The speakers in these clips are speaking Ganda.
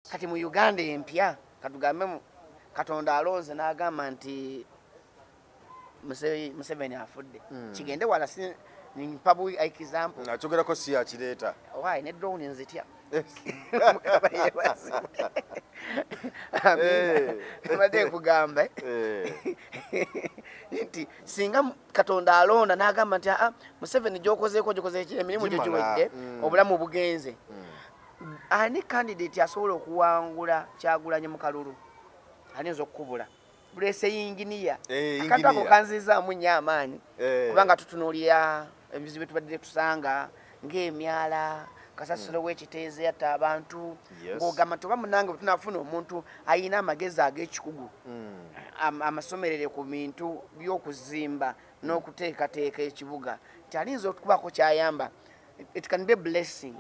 Kati mu Uganda empya, katugambe Katonda alonze n'agamba nti Museveni afudde, kigende wala, mpa bu example. Nakyogerako si yakireeta. Why ne drone nzitya? Mukama yeebazibwe. Mbadde nkugamba nti singa Katonda alonda n'agamba nti aa, Museveni gyokozeeko gyokoze emirimu gyo giwedde, obulamu bugenze, ani candidate asobola okuwangula Kyagulanyi mu kalulu? Ayinza okukubula bulese yinginiya. Akantu ako kanzizaamu nnyo amaanyi, kubanga tutunuulira ebizibu tubadde tusanga ng'emyala, kasasiro w'ekiteezi yatta abantu, ng'ogamba nti oba munange bwe tunaafuna omuntu ayina amagezi ag'ekikugu, amasomerere ku bintu by'okuzimba n'okuteekateeka ekibuga, nti alinza okubaako kyayamba. It can be a blessing,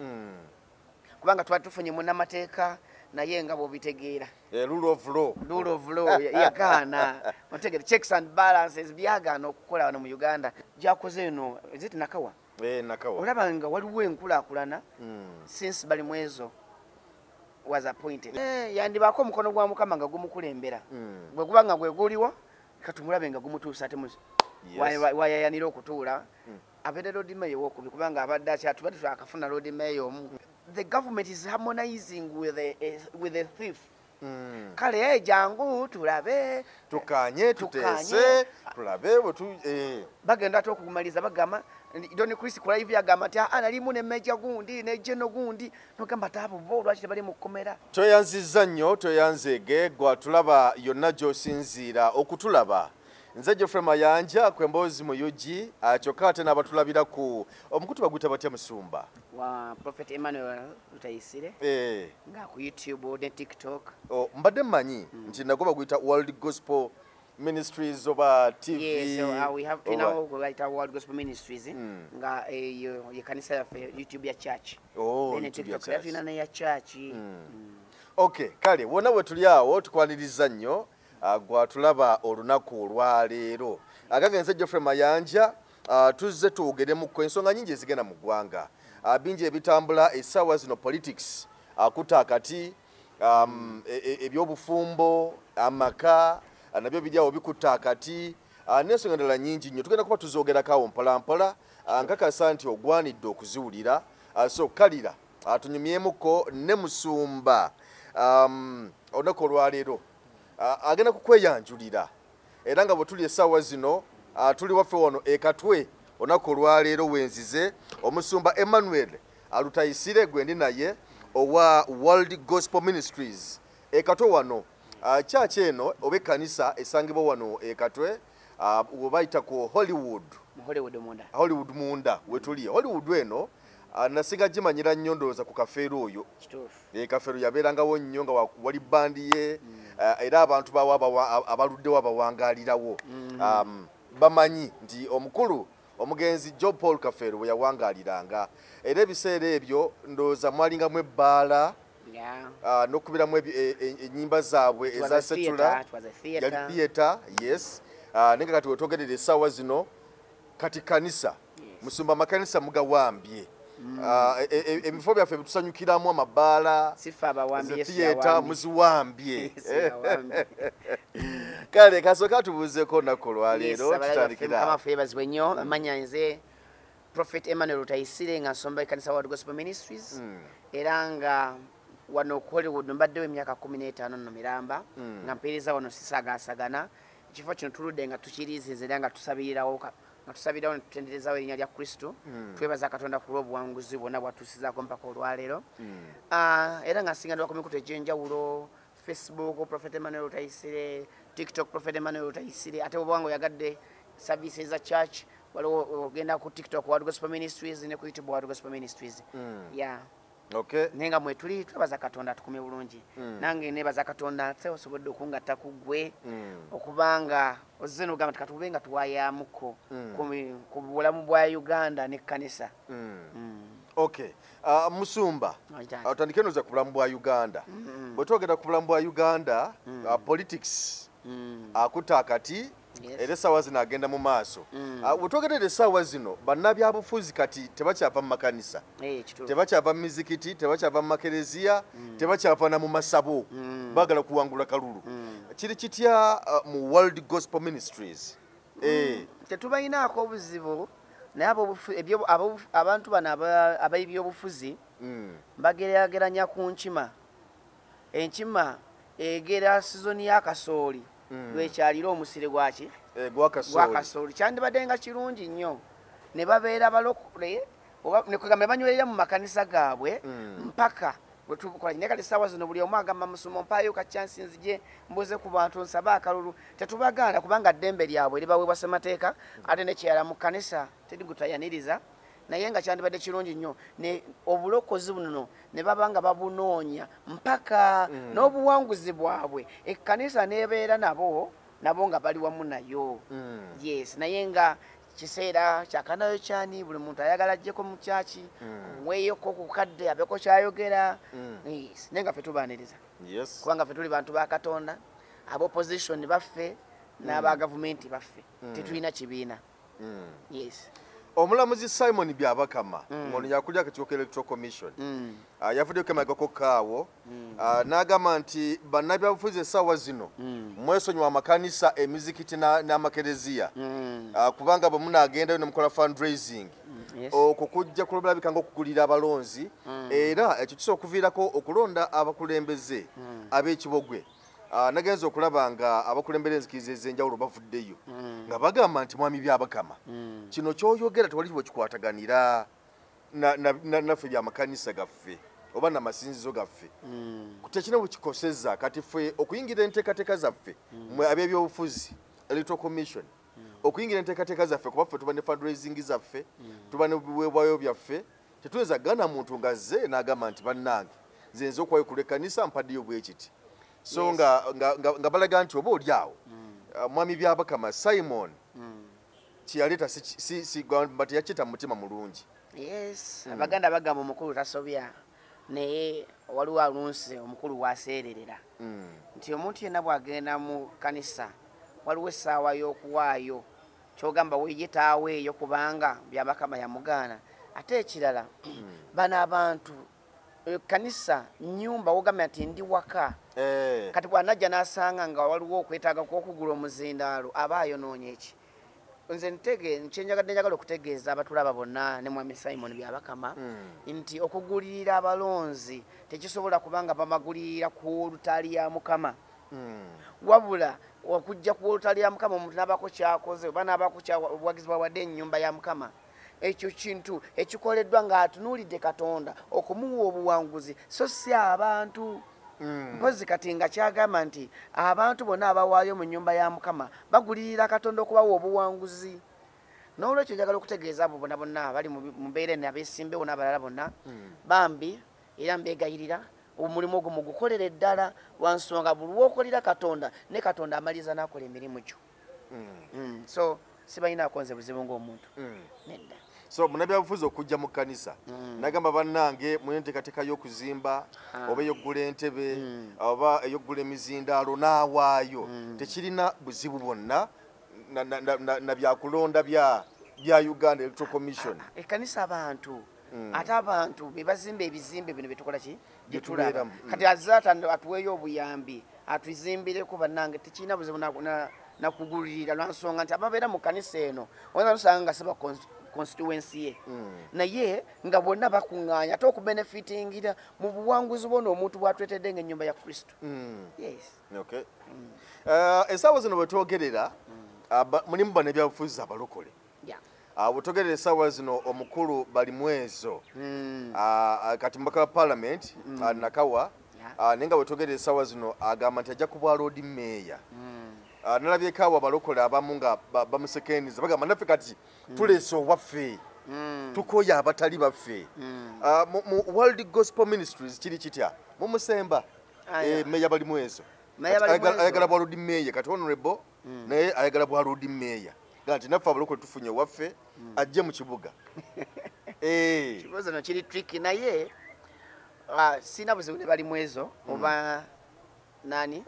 kubanga tuba tufunye munnamateeka, naye nga bw'obitegeera, rule of law. Rule of law yagaana. Otegere, checks and balances byagaana okukola wano mu Uganda. Gyakoze eno ziti Nakawa. Nakawa. Olaba nga waliwo enkulaakulana since Balimwezo was appointed. Yandibaako omukono gwa Mukama nga gumukulembera, gwe guba nga gwe guliwo, katumulabe nga gumutuusa ate wayayanira okutuula, abeere Lord Mayor wokubi, kubanga abadde akyatubadde twakafuna Lord Mayor omu. The government is harmonizing with a thief. Kale jangu tulabe. Tukanye, tuteese, tulabe bwe. Bagenda ate okukumaliza bagamba Don Chris ku live yagamba nti aa, nalimu ne Major gundi ne General gundi, nogamba ti abo bo lwaki tebali mu kkomera? Toyanzizza nnyo, toyanzeege gwatulaba yonna gy'osinziira okutulaba. Nze Geoffrey Mayanja ku Emboozi mu UG, kyokka ate n'abatulabira ku omukutu baguyita batya, musumba? Wa Prophet Emmanuel Lutayisire, nga ku YouTube ne TikTok. Oh, mbadde mmanyi nti nagwo baguyita World Gospel Ministries oba TV. Yes, so, we have tulinawo gwe bayita World Gospel Ministries, nga eyo ye kanisa yaffe, YouTube ya church. Oh, then YouTube ya TikTok era church. tulina neya church. Okay, kale wonna we tuli awo tukwaniriza nnyo gwatulaba olunaku olwaleero. Agange nze Geoffrey Mayanja, tuzze twogeremukko ensonga nyingi ezigenda mu ggwanga, bingi ebitambula essaawa zino, politics akuta akati, ebyobufumbo, amaka, nabyo biri awo bikutta akati, n'ensonga endala nyingi nnyo tugenda kuba tuzoogerako awo mpolampola. Nkakasa nti ogwanidde okuziwulira. So kalira, tunyumyemuko ne musumba olunaku olwaleero. Agenda kukweyanjulira, era nga bwe tuli essaawa zino, tuli waffe wano ekatwe. Olunaku olwaleero wenzize omusumba Emmanuel Alutayisire gwe ndi naye owa World Gospel Ministries ekatwe wano. Church eno oba ekkanisa esangibwa wano ekatwe, webayita ku Hollywood. Mu Hollywood munda. Hollywood munda wetuli. Hollywood eno, nasiga gimanyira nnyo ndowooza ku Kafeero oyo. Kituufu. Kafeero yabeerangawo nnyo nga wali bandi ye, era abantu bawo abaluddewo abawangalirawo, bamanyi nti omukulu omugenzi Joe Paul Kafeero bwe yawangaliranga, era ebiseera ebyo ndowooza mwalingamu ebbaala n'okubiramu ennyimba zaabwe eza secular. Yali theatre, yes. Naye nga kati wetwogerera essaawa zino kati kanisa. Musumba, amakanisa mugawambye. Ebifo byaffe bitusanyukiramu, amabaala, theatre, muziwambye. Kale kasooka tubuuzeeko olunaku olwaleero, tutandikira. Yebazibwe nnyo. Amanya nze Prophet Emmanuel Rutayisire, nga nsomba ekanisa World Gospel Ministries, era nga wano ku Hollywood mbaddewo emyaka 15 nno miramba, nga mpeereza wano, sisagaasagana. Ekifo kino tuludde nga tukiriiziza era nga tusabirirawo, nga tusabirawo ne tutenderezawo erinnya lya Kristo. Twebaza Katonda ku lw'obuwanguzi bwonna bwatuusizaako mpaka olwaleero. Era nga nsinganirwa ku mikutu egy'enjawulo: Facebook Prophet Emmanuel Rutayisire, TikTok Prophet Emmanuel Rutayisire. Ate bwobanga oyagadde services za church, waliwo ogenda ku TikTok World Gospel Ministries ne ku YouTube World Gospel Ministries, yeah. Naye nga mwetuli, twebaza Katonda atukumye bulungi. Nange nebaza Katonda ate osobodde okungatta ku ggwe, okubanga ozze nogamba ti katube nga tuwayamuko ku bulamu bwa Uganda nekkanisa. Okay, musumba, otandike noza ku bulamu bwa Uganda. Bwe twogera ku bulamu bwa Uganda, politics akuta akati. Era essaawa zino agenda mu maaso. Wetwogerera essaawa zino, bannabyabufuzi kati tebakyava mu makanisa, tebakyava mu mizikiti, tebakyava mu makereziya, tebakyava na mu masabo, baagala kuwangula kalulu. Kiri kitya mu World Gospel Ministries? Tetubalinaako obuzibu, naye abantu bano ab'ebyobufuzi bageraageranya ku nkima. Enkima egera sizoni y'akasooli lwekyalira omusiri gwaki? Gwakasooli. Kyandibadde nga kirungi nnyo ne babeera balokole oba ne kugamba banywerera mu makanisa gaabwe mpaka bwe tukola. Naye kati essaawa zino buli omu agamba, "Musomo, mpaayo ka chance nzije mbuze ku bantu nsabe akalulu." Tetubagaana kubanga ddembe lyabwe libaweebwa ssemateeka, ate nekyala mu kkanisa teri gutayaniriza. Naye nga kyandibadde kirungi nnyo ne obulokozi buno ne baba nga babunoonya mpaka n'obuwanguzi bwabwe, ekkanisa nebeera nabo nga bali wamu nayo. Yes, naye nga kiseera kyakanayo kyani, buli muntu ayagala ajjeko mu kyaki, mweyoko ku kadde abeko kyayogera. Yes, naye nga ffe tubaaniriza kubanga ffe tuli bantu ba Katonda. Ab'opposition baffe n'aba gavumenti baffe, tetulina kibiina. Yes. Omulamuzi Simon Byabakama, ngono yakulira akakiiko ka Electoral Commission, yavuddeko emabegako kaawo n'agamba nti bannabyabufuzi essaawa zino mwesonyiwa amakanisa, emizikiti n'amakereziya, kubanga bwe munaagendayo ne mukola fundraising, okwo kujja kulabika nga okugulira abalonzi, era ekyo kisobola okuviirako okulonda abakulembeze ab'ekibogwe. Nagenza okulaba nga abakulembera enzikiriza ez'enjawulo bavuddeyo nga bagamba nti, "Mwami Byabakama, kino kyoyogera tewali bwe kikwataganira naffe byamakanisa gaffe oba namasinzizo gaffe, tekina bwe kikoseza. Kati ffe okuyingira enteekateeka zaffe, mwe ab'ebyobufuzi, Electoral Commission okuyingira enteekateeka zaffe, kuba ffe tuba ne fundraising zaffe, tuba ne biweebwayo byaffe, tetuyinza gana muntu ng'azze n'agamba nti, 'Bannange, nze nze okuwayo ku lw'ekkanisa mpaddeyo bwe kiti.'" So nga balaga nti oba oli awo, mwami Byabakama Simon kyeyaleeta si gamba teyakiyita mu mutima mulungi. Yes, Abaganda bagamba omukulu tasobya, naye waliwo alunsi omukulu waseererera nti omuntu yenna bw'agenda mu kanisa waliwo essaawa y'okuwaayo, kyogamba weyetaaweeyo kubanga Byabakama yamugaana. Ate ekirala, bano abantu, ekkanisa nyumba wogambye nti ndi waka. Kati bw'anajja n'asanga nga waliwo okwetaaga kw'okugula omuzindaalo, aba ayonoonye eki? Nze ntege kyenjagadde, njagala okutegeeza abatulaba bonna ne mwami Simon Byabakama nti okugulirira abalonzi tekisobola kubanga bamagulirira ku olutaali ya Mukama, wabula okujja ku olutaali ya Mukama omuntu n'abaako kyakoze oba n'abaako obuwagizi bwawadde ennyumba ya Mukama, ekyo kintu ekikoleddwa ng'atunuulidde Katonda okumuwa obuwanguzi, so si abantu. Mpozi kati nga kyagamba nti abantu bonna abawaayo mu nnyumba ya Mukama bagulirira Katonda okubawa obuwanguzi. N'olwekyo njagala okutegeeza abo bonna bonna abali mu mbeera eno, abeesimbewo n'abalala bonna, bambi era mbeegayirira, omulimu ogwo mugukolere ddala lwa nsonga buli lwokolera Katonda, ne Katonda amaliriza n'akola emirimu gyo. So sibalinaako nze buzibu ng'omuntu, nedda. So munabyabufuzi okujja mu kkanisa nagamba, "Bannange, mulina enteekateeka y'okuzimba oba ey'okugula entebe oba ey'okugula emizindaalo," n'awaayo, tekirina buzibu bwonna na byakulonda bya Uganda Electoral Commission. Ekkanisa abantu, ate abantu be bazimba ebizimbe bino byetukola ki, byetulaba. Byetubeeramu. Kati azze atuweeyo obuyambi atuzimbireko, bannange, tekirina buzibu nakugulirira lwa nsonga nti ababeera mu kanisa eno oyinza nosanga nga siba constituency ye, naye nga bonna bakuŋŋaanya ate okubenefitingira mu buwanguzi bwona omuntu bwatwetedde ng'ennyumba ya Kristo. Yes. Okay. Essaawa zino bwetwogerera, mulimu bano ebyabufuzi abalokole. Bwetwogerera essaawa zino, omukulu Balimwezo, kati mubaka wa parliament, Nakawa, naye nga bwetwogerera essaawa zino agamba nti ajja kubwa Lord Mayor. Nalabyeko awo abalokole abamu nga bamusekeniza, bagamba, "Naffe kati tuleese owaffe, tukoye abatali baffe." Mu World Gospel Ministries kiri kitya? Mumusemba? Aya. Meya Balimwezo. Meya Kati Balimwezo. ayagala bwa Lord Mayor. Kati honorable naye ayagala bwa Lord Mayor, ga nti naffe abalokole tufunye owaffe ajje mu kibuga. Kibuuzo no kiri tricky, naye sina buzibu ne Balimwezo oba nani.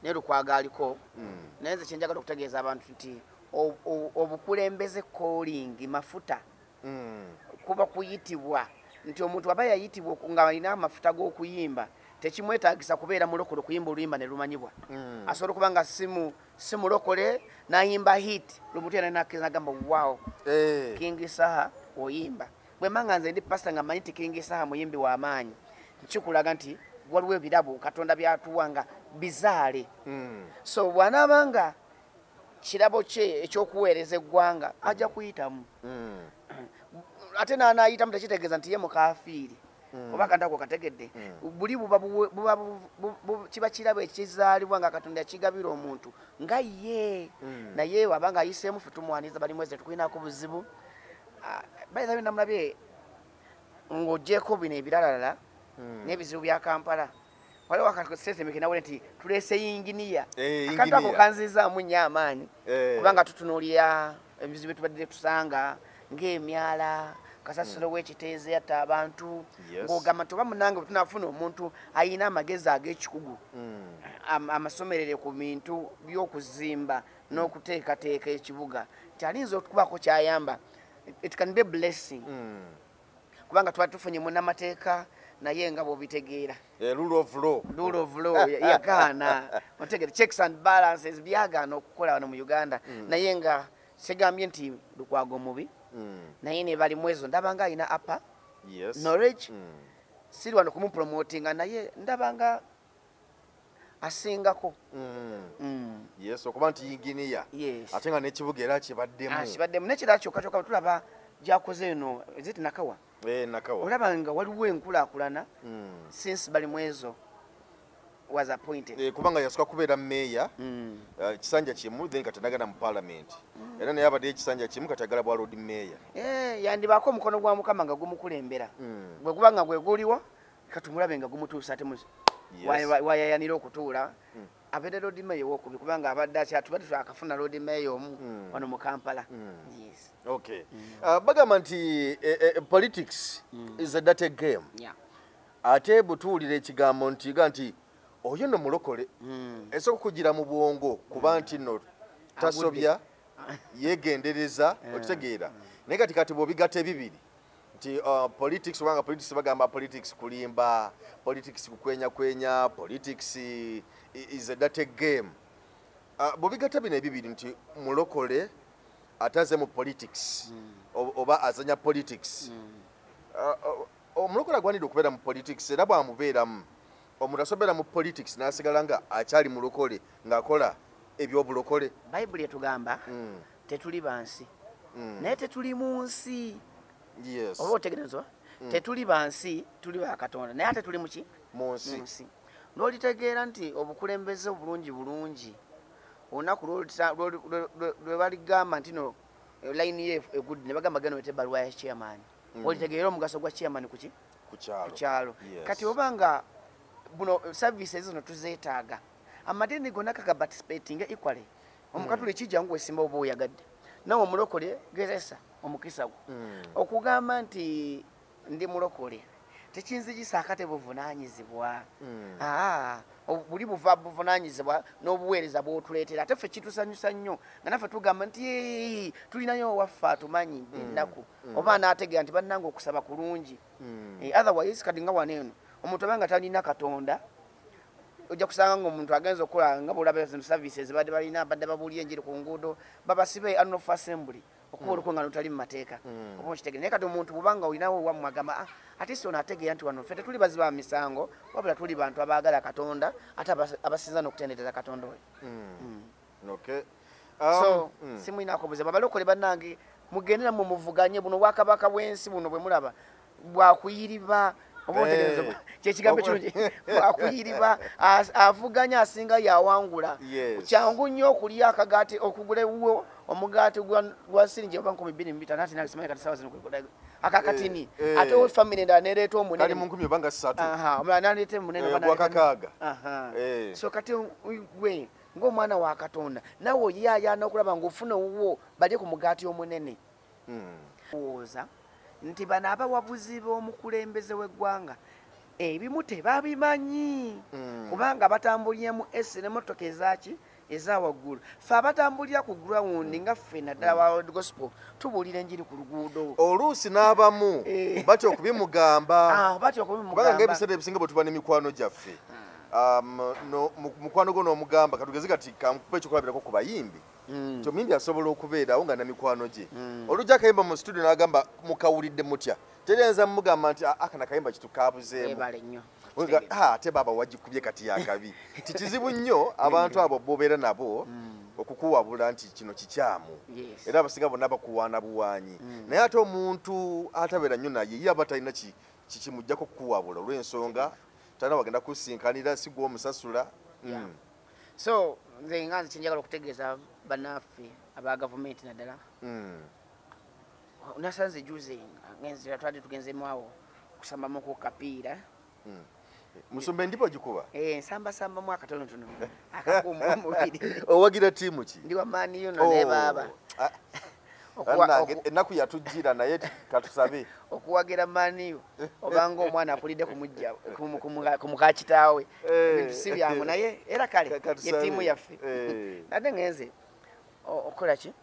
Naye Lukwago aliko. Naye nze kyenjagala okutegeeza abantu nti obukulembeze calling, mafuta. Kuba kuyitibwa nti omuntu aba yayitibwa nga alina amafuta g'okuyimba, tekimwetaagisa kubeera mulokole okuyimba oluyimba ne lumanyibwa. Asobola okuba nga si mulokole n'ayimba hit, lumuntu yena nagamba, "Wow, King Saha oyimba." Bwe mba nga nze ndi pasita nga mmanyi nti King Saha muyimbi w'amaanyi, nkikulaga nti waliwo ebirabo Katonda byatuwa nga bizaale. So bw'anaaba nga kirabo kye ekyokuweereza eggwanga, ajja kuyitamu. Ate n'anaayitamu tekitegeeza nti ye mukafiiri oba akantu ako kategedde. Buli buba buwe- buba kiba kirabo ekizaalibwa nga Katonda yakigabira omuntu nga ye. Naye waba nga ayiseemu, ffe tumwaniza Balimwezi, tetukulinako buzibu. Ah, by the way, namulabye ng'ogyeko bino ebiralalala n'ebizibu bya Kampala, waliwo akasesemeke nawule nti tuleese yinginiya. Akantu ako Yinginiya. kanzizaamu nnyo amaanyi kubanga tutunuulira ebizibu byetubadde tusanga ng'emyala, kasasiro w'ekiteezi yatta abantu, ng'ogamba nti oba munange bwe tunafuna omuntu ayina amagezi ag'ekikugu, amasomerere ku bintu by'okuzimba n'okuteekateeka ekibuga, nti alinza okubaako kyayamba. It can be a blessing, kubanga tuba tufunye munnamateeka, naye nga bw'obitegeera, Rule of law. Rule of law yagaana. Otegere, checks and balances byagaana okukola wano mu Uganda. Naye nga sigambye nti Lukwago mubi, naye ne Balimwezo ndaba nga alina upper knowledge. Siri wano kumupromotinga, naye ndaba nga asingako. Yes, okuba nti yinginiya, ate nga n'ekibuga era kibaddemu. Ah, kibaddemu. Nekirala kyokka kyokka tulaba gyakoze eno ziti Nakawa. Nakawa. Olaba nga waliwo enkulaakulana since Balimwezo was appointed. Kubanga yasooka kubeera meeya kisanja kimu, then kati nagenda mu parliament, era naye abaddeyo ekisanja kimu, kati agala bwa lord mayor. Yandibaako omukono gwa Mukama nga gumukulembera, bwe guba nga gwe guliwo, katumulabe nga gumutuusa ate wayayanira okutuula, abeere lord mayor wokubi, kubanga abadde akyatubadde twakafuna lord mayor omu wano mu Kampala. Yes. Okay. Bagamba nti politics is a dirty game. Ate bwe tuwulira ekigambo nti ga nti oyo nno mulokole, esooka okugira mu bwongo kuba nti nno tasobya, yegendereza, okitegeera. Naye kati bw'obigatta ebibiri nti politics, kubanga politics bagamba politics kulimba, politics kukwenyakwenya, politics is a dirty game. Bw'obigatta bino ebibiri nti mulokole ataze mu politics, oba azanya politics, omulokole agwanidde okubeera mu politics, era bwamubeeramu omuntu asobeera mu politics n'asigala nga akyali mulokole ng'akola ebyobulokole? Bayibuli etugamba tetuli bansi, naye tetuli mu nsi. Oba otegerezwa, tetuli bansi, tuli ba Katonda, naye ate tuli muki? Mu nsi. Mu nsi. N'olitegeera nti obukulembeze obulungi bulungi, olunaku lwe baligamba nti no layini ye egudde, ne bagamba genda olete ebbaluwa ya chairman, olitegeera omugaso gwa chairman kuki? Ku kyalo. Ku kyalo. Kati oba nga buno services zino tuzeetaaga, amadiini gonna kaga participating equally. Omukatuliki kijjangu wesimba oba oyagadde, nawe omulokole gezesa omukisa gwo. Okugamba nti ndi mulokole tekinzigisa akate buvunaanyizibwa. Aa, buli buva buvunaanyizibwa n'obuweereza bw'otuleetera. Ate ffe kitusanyusa nnyo nga naffe tugamba nti, "Yee, tulinayo owaffe atumanyi ennaku," oba anaategeera nti bannange okusaba kulungi. Otherwise kati nga wano eno omuntu aba nga talina Katonda, ojja kusanga nga omuntu agenza okukola nga bwolaba zino services badde balina, badde babuulira enjiri ku nguudo, babasibe unlawful assembly, okuba olukunga lutali mu mateeka. Oba okitegere. Naye kati omuntu bwobanga olinawo owammwe agamba, "Ah, ate si ono ategeera nti wano ffe tetuli baziba ba misango, wabula tuli bantu abaagala Katonda, ate abasinza n'okutendereza Katonda oyo." Okay. So simwinako buzibu. Abalokole bannange, mugende nammwe muvuganye buno bwakabaka bw'ensi buno bwe mulaba bwakuyiriba. Oba otegeeza, kyekigambo ekirungi bwakuyiriba, avuganya asinga yawangula. Kyangu nnyo okulya akagaati, okugula ewuwo omugaati gwa siringi oba 2500, ate nange simanyi kati sawa zino akakatini. Ate we family endala nereeta omunene. Kali mu nkumi oba nga ssatu. Aha, omulala naleeta omunene oba gwa kakaaga. Aha. So kati gwe ng'omwana wa Katonda, nawe oyaayaana okulaba ng'ofuna owuwo balye ku mugaati omunene. Owooza nti bano abawabuzi b'omukulembeze w'eggwanga Ebimu tebabimanyi kubanga batambulira mu S n'emmotoka ezaki eza waggulu. Ffe abatambulira ku ground nga ffe naddala wa World Gospel tubuulira enjiri ku luguudo. Oluusi n'abamu batya okubimugamba. Batya okubimugamba. Kubanga ng'ebiseera ebisinga bwe tuba n'emikwano gyaffe, mukwano gwo n'omugamba, katugeze kati kankupe ekyokulabirako ku bayimbi. Nti omuyimbi asobola okubeerawo nga namikwano gye. Olujja akayimba mu studio n'agamba mukawulidde mutya. Teriyinza mugamba nti akana kayimba kitukaabuzeemu. Ate baaba wagikubye kati yakabi. Ti kizibu nnyo abantu abo b'obeera nabo okukuwabula nti kino kikyamu. Era abasinga bonna bakuwaana buwaanyi. Naye ate omuntu atabeera nnyo naye ye aba talina kikimuggyako kukuwabula olw'ensonga talina wagenda kusinkanira si gwe omusasula. So nze nga nze kyenjagala okutegeeza bannaffe aba gavumenti naddala. Nasanze juzi ngenzira twali tugenzemu awo kusambamu ku kapiira. Musumba endiba ogikuba? Nsambasambamu akatonotono akakuuma omubiri. Owagira ttiimu ki? Ndi wa Man U ne baaba. Ennaku yatujjira naye katusabe. Okuwagira Man U obanga omwana akulidde ku muka kitaawe. Ebintu si byangu naye era kale ye ttiimu yaffe. Nadde ngenze okukola ki?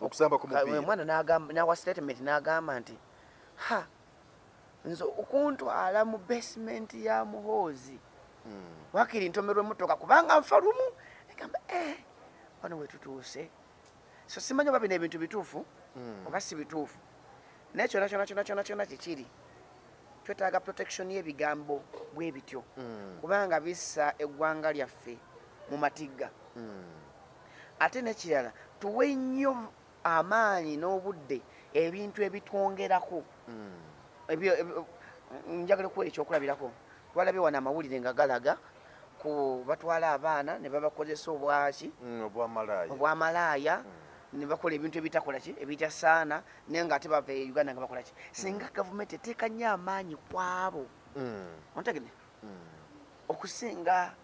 Okusamba ku mupiira. Omwana n'agamba n'awa statement n'agamba nti ha nze okuntwala mu basement ya Muhoozi wakiri ntomerwa emmotoka kubanga nfa lumu. Egamba wano we tutuuse. So simanyi oba bino ebintu bituufu oba si bituufu, naye kyonna kyonna kyonna kyonna kyonna kikiri twetaaga protection y'ebigambo bwe bityo kubanga bissa eggwanga lyaffe mu matigga. Ate n'ekirala tuwe nnyo amaanyi n'obudde ebintu ebitwongerako. Njagala okuwa ekyokulabirako. Twalabye wano amawulire nga galaga ku batwala abaana ne babakozesa obwaki obwamalaaya ne bakola ebintu ebitakola ki ebitasaana, naye ng'ate bava e Uganda nga bakola ki. Singa gavumenti eteeka nnyo amaanyi ku abo ontegedde okusinga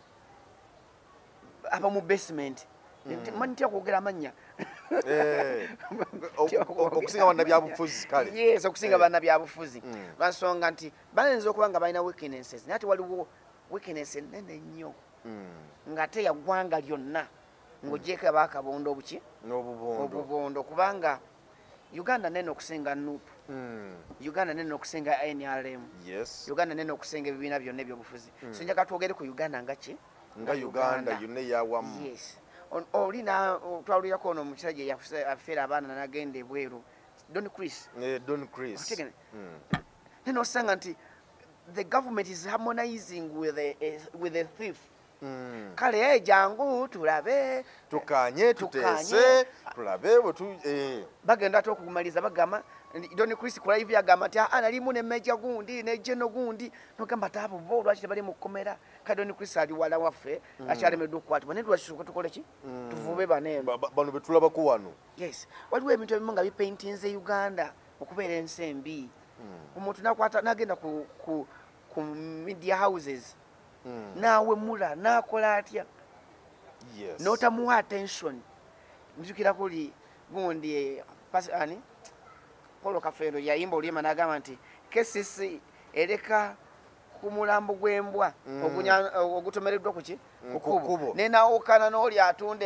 aba mu basement. Manyi ntya okwogera amannya. Okusinga bannabyabufuzi kale. Yes, okusinga bannabyabufuzi. Lwansonga nti bayinza okuba nga balina weaknesses, naye ate waliwo weakness ennene nnyo ng'ate ya ggwanga lyonna ng'ogyeko abakabondo obuki obubondo, kubanga Uganda nene okusinga NUP, Uganda nene okusinga NRM, Uganda nene okusinga ebibiina byonna ebyobufuzi. So njagala twogere ku Uganda nga ki? Nga Uganda yonna eyawamu. Yes. Oli twawulirako ono omusajja eyafeera abaana n'agenda ebweru, Don Chris. Don Chris. Naye n'osanga nti the government is harmonizing with a thief. Kale jangu tulabe tukanye tuteese tulabe bagenda ate okumaliriza bagamba Don Chris ku live yagamba nti nalimu ne Major gundi ne General gundi, nogamba ati abo bo lwaki tebali mu kkomera? Kale Don Chris ali wala waffe akyalemeddwa okukwatibwa, naye lwaki tusooke tukole ki? Tuvube bano bano be tulabako wano. Yes, waliwo ebintu ebimu nga bipaintinze Uganda okubeera ensi embi. Omuntu n'akwata n'agenda ku media houses n'awemula n'akola atya, n'otamuwa attention. Nzijukira kuli gundi ani Paul Kafeero yayimba oluyimba n'agamba nti KCC ereka ku mulambo gw'embwa ogutomereddwa ku ki? Ku kkubo, naye n'awukana n'oli atunda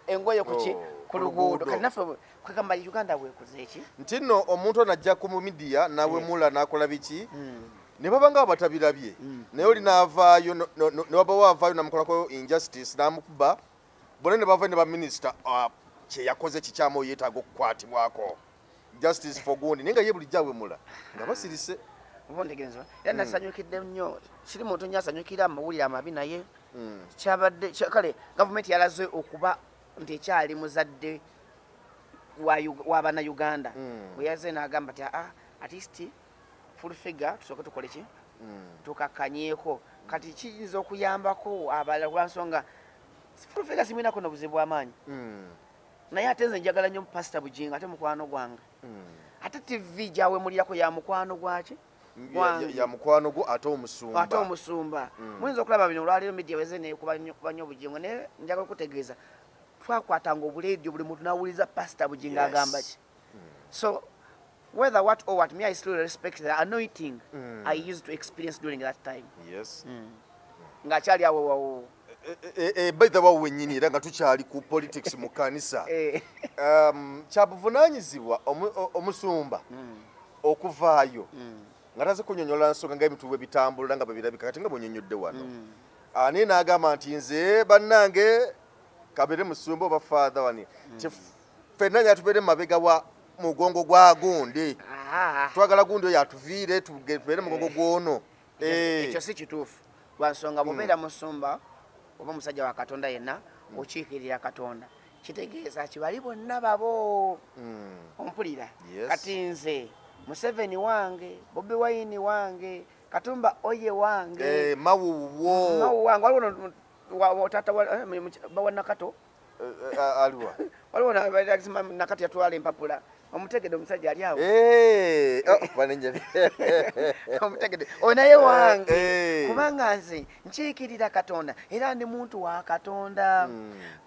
engoye ku ki? Ku luguudo. Kati naffe kwegamba Uganda bwekuze eki nti nno omuntu ono ajja ku media n'awemula n'akola biki ne baba nga batabirabye, naye oli n'avaayo ne wabawo avaayo n'amukolako injustice n'amukuba, bonna ne bavayo ne baminisita kye yakoze kikyamu yeetaaga okukwatibwako justice for gundi, naye nga ye bulijjo awemula nga basirise. Oba ontegereza era nasanyukidde nnyo, siri muntu nnyo asanyukira amawulire amabi, naye kyabadde kale gavumenti yalaze okuba nti ekyali muzadde wa bannayuganda bwe yazze n'agamba nti at least full figure tusooke tukole ki? Tukakkanyeeko. Kati kiyinza okuyambako abalala lwansonga full figure simwinako n'obuzibu bw'amaanyi, naye ate nze njagala nnyo Pastor Bujingo ate mukwano gwange, ate TV gyawemulirako ya mukwano gwaki? Ya mukwano gwo ate omusumba. Ate omusumba. Muyinza okulaba bino olwaleero media weze nekuba nnyo Bujingo, naye njagala okutegeeza twakwatanga obuleediyo buli muntu n'awuliza Pastor Bujingo agamba ki. So Whether what or what, me, I still respect the anointing I used to experience during that time. Yes. Ng'akyali awo wawo. By the way, wennyini era nga tukyali ku politics mu kanisa, kyabuvunaanyizibwa omusumba okuvaayo nga taze kunyonyola nsonga ng'ebintu bwe bitambula nga bwe birabika kati nga bw'onyonnyodde wano, naye n'agamba nti nze bannange kabere musumba oba father wani ffenna nyatubeere mu mabega wa mugongo gwa gundi, twagala gundi oyo atuviire tubeere mugongo gw'ono. Ekyo si kituufu lwa nsonga bw'obeera musumba oba omusajja wa Katonda yenna okiikirira Katonda, kitegeeza ki bali bonna babo. Ompulira? Kati nze Museveni wange, Bobi Wine wange, Katumba oye wange, Mawuwo Mawu wange, waliwo tata bawa Nakato aliwa waliwo Nakato yatwala empapula, omutegedde omusajja ali awo, omutegedde oyo naye wange, kubanga nze nkiikirira Katonda era ndi muntu wa Katonda.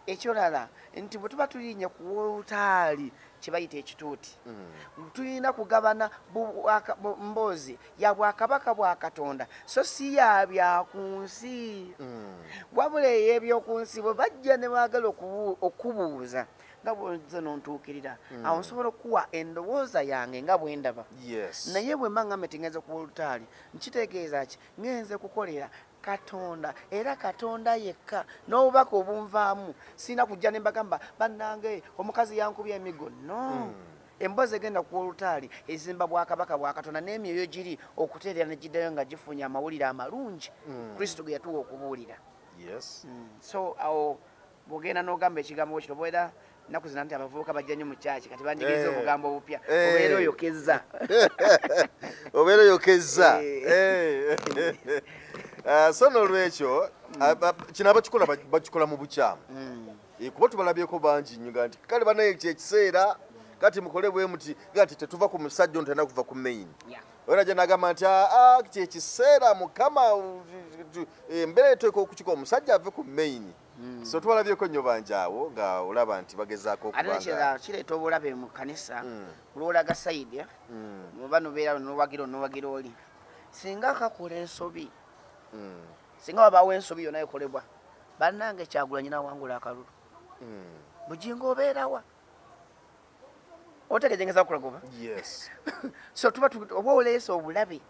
Ekirala nti bwe tuba tulinye ku wotaali kye bayita ekituuti, tulina kugabana mboozi ya bwakabaka bwa Katonda, so si ya bya ku nsi. Wabula ey'ebyoku nsi bwe bajja ne baagala okubuuza nga bwonze nontuukirira, awo nsobola okuwa endowooza yange nga bwe ndaba. Naye bwe mba ngambe nti ngenze ku olutaali, nkitegeeza ki? Ngenze kukolera Katonda era Katonda yekka n'obubaka obunvaamu. Sirina kujja ne mbagamba bannange omukazi yankubye emigo, no. Emboozi egenda ku olutaali ezimba bwakabaka bwa Katonda n'emyoyo giri okuteerera ne giddayo nga gifunye amawulire amalungi Kristo ge yatuwa okubuulira. So awo bw'ogenda n'ogamba ekigambo kino, obeera nnaku zino nti abavubuka bajja nnyo mu kyaki, kati banjigiriza obugambo obupya, obeera oyokezza. Obeera oyokezza. So nolwekyo kino abakikola bakikola mu bukyamu, kuba tubalabyeko bangi nnyo nga nti kale banaye kyekiseera kati mukole bwe muti, ga nti tetuva ku musajja ono, talina kuva ku main. Era gye nagamba nti aa kyekiseera Mukama embeera eteeka okukika omusajja ave ku main. So tubalabyeko nnyo bangi awo nga olaba nti bagezaako Ate okubanga nekirala kireeta obulabe mu kanisa, lwolaga side oba nobeera nowagira nowagira oli, singa kakola ensobi, singa wabaawo ensobi yonna ekolebwa, bannange Kyagulanyi nawangula akalulu, Bugingo obeerawa? Otegejengeza kulagoba. Yes. So tuba oba oleese obulabe,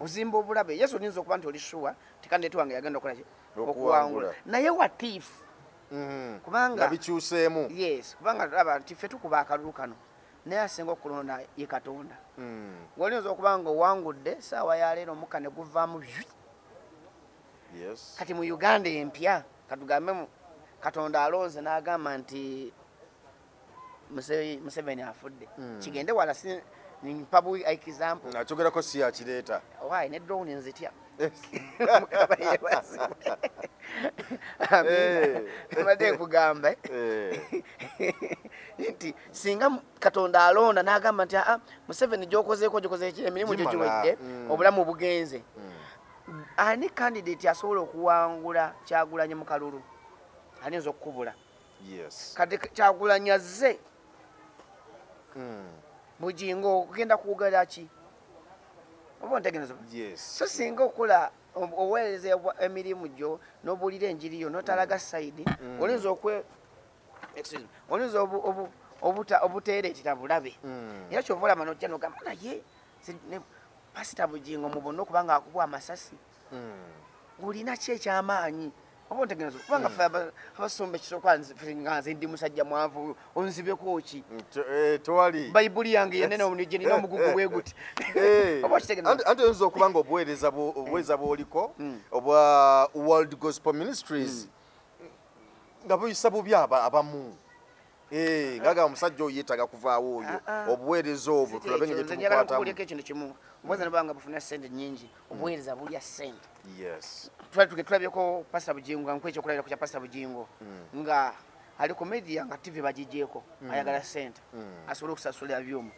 ozimba obulabe. Yesu oyinza okuba nti oli sure ti candidate wange yagenda okukola ki? Okuwangula. Naye what if kubanga nga bikyuseemu? Yes, kubanga tulaba nti ffe tukuba akalulu kano, naye asinga okulonda ye Katonda. Ng'oyinza okuba nga owangudde saawa ya leero omukka ne guvaamu. Kati mu Uganda empya, katugambe Katonda alonze n'agamba nti Museveni afudde, kigende wala, si mpa bu example. Akyogerako si yakireeta. Why ne drone nzitya. Mukama yeebazibwe. Amiina. Mbadde nkugamba nti singa Katonda alonda n'agamba nti aa Museveni gyokozeeko gyokozeeko emirimu gyo Gimala. giwedde, obulamu bugenze, ani candidate asobola okuwangula Kyagulanyi mu kalulu? Ayinza okukubula. Kati Kyagulanyi azze, Bugingo okugenda kwogera ki? Oba ontegeeza? Yes. So singa okola oweereza emirimu gyo n'obuulira enjiri yo n'otalaga side, oyinza okwe, excuse me, oyinza obuteereetera bulabe. Era kyova olaba nojja n'ogamba naye Pasita Bugingo mubonna okuba nga akubwa amasasi, olina ki ekyamaanyi? Oba ontegeeza? Kubanga ffe abasumba ekisooka nga nze ndi musajja mwavu, onzibeko ki? Tewali. Bayibuli yange yenene gye nina omugugu bwe guti. Oba okitegeeza? Anti oyinza okuba nga obuweereza bw'oliko obwa World Gospel Ministries nga buyisa bubi abamu, ngagamba omusajja oyo yeetaaga kuvaawo oyo, Ah, ah. obuweereza obwo tulabe nga gye Nze njagala tubukwatamu. nkubuulireko ekintu kimu. Obuweereza ne bwanga bufuna sente nnyingi, obuweereza bulya sente. Tulabyeko Pasita Bugingo, nga nkuwa ekyokulabirako kya Pasita Bugingo nga ali ku media nga TV bagigyeko, ayagala sente asobole okusasulira byuma.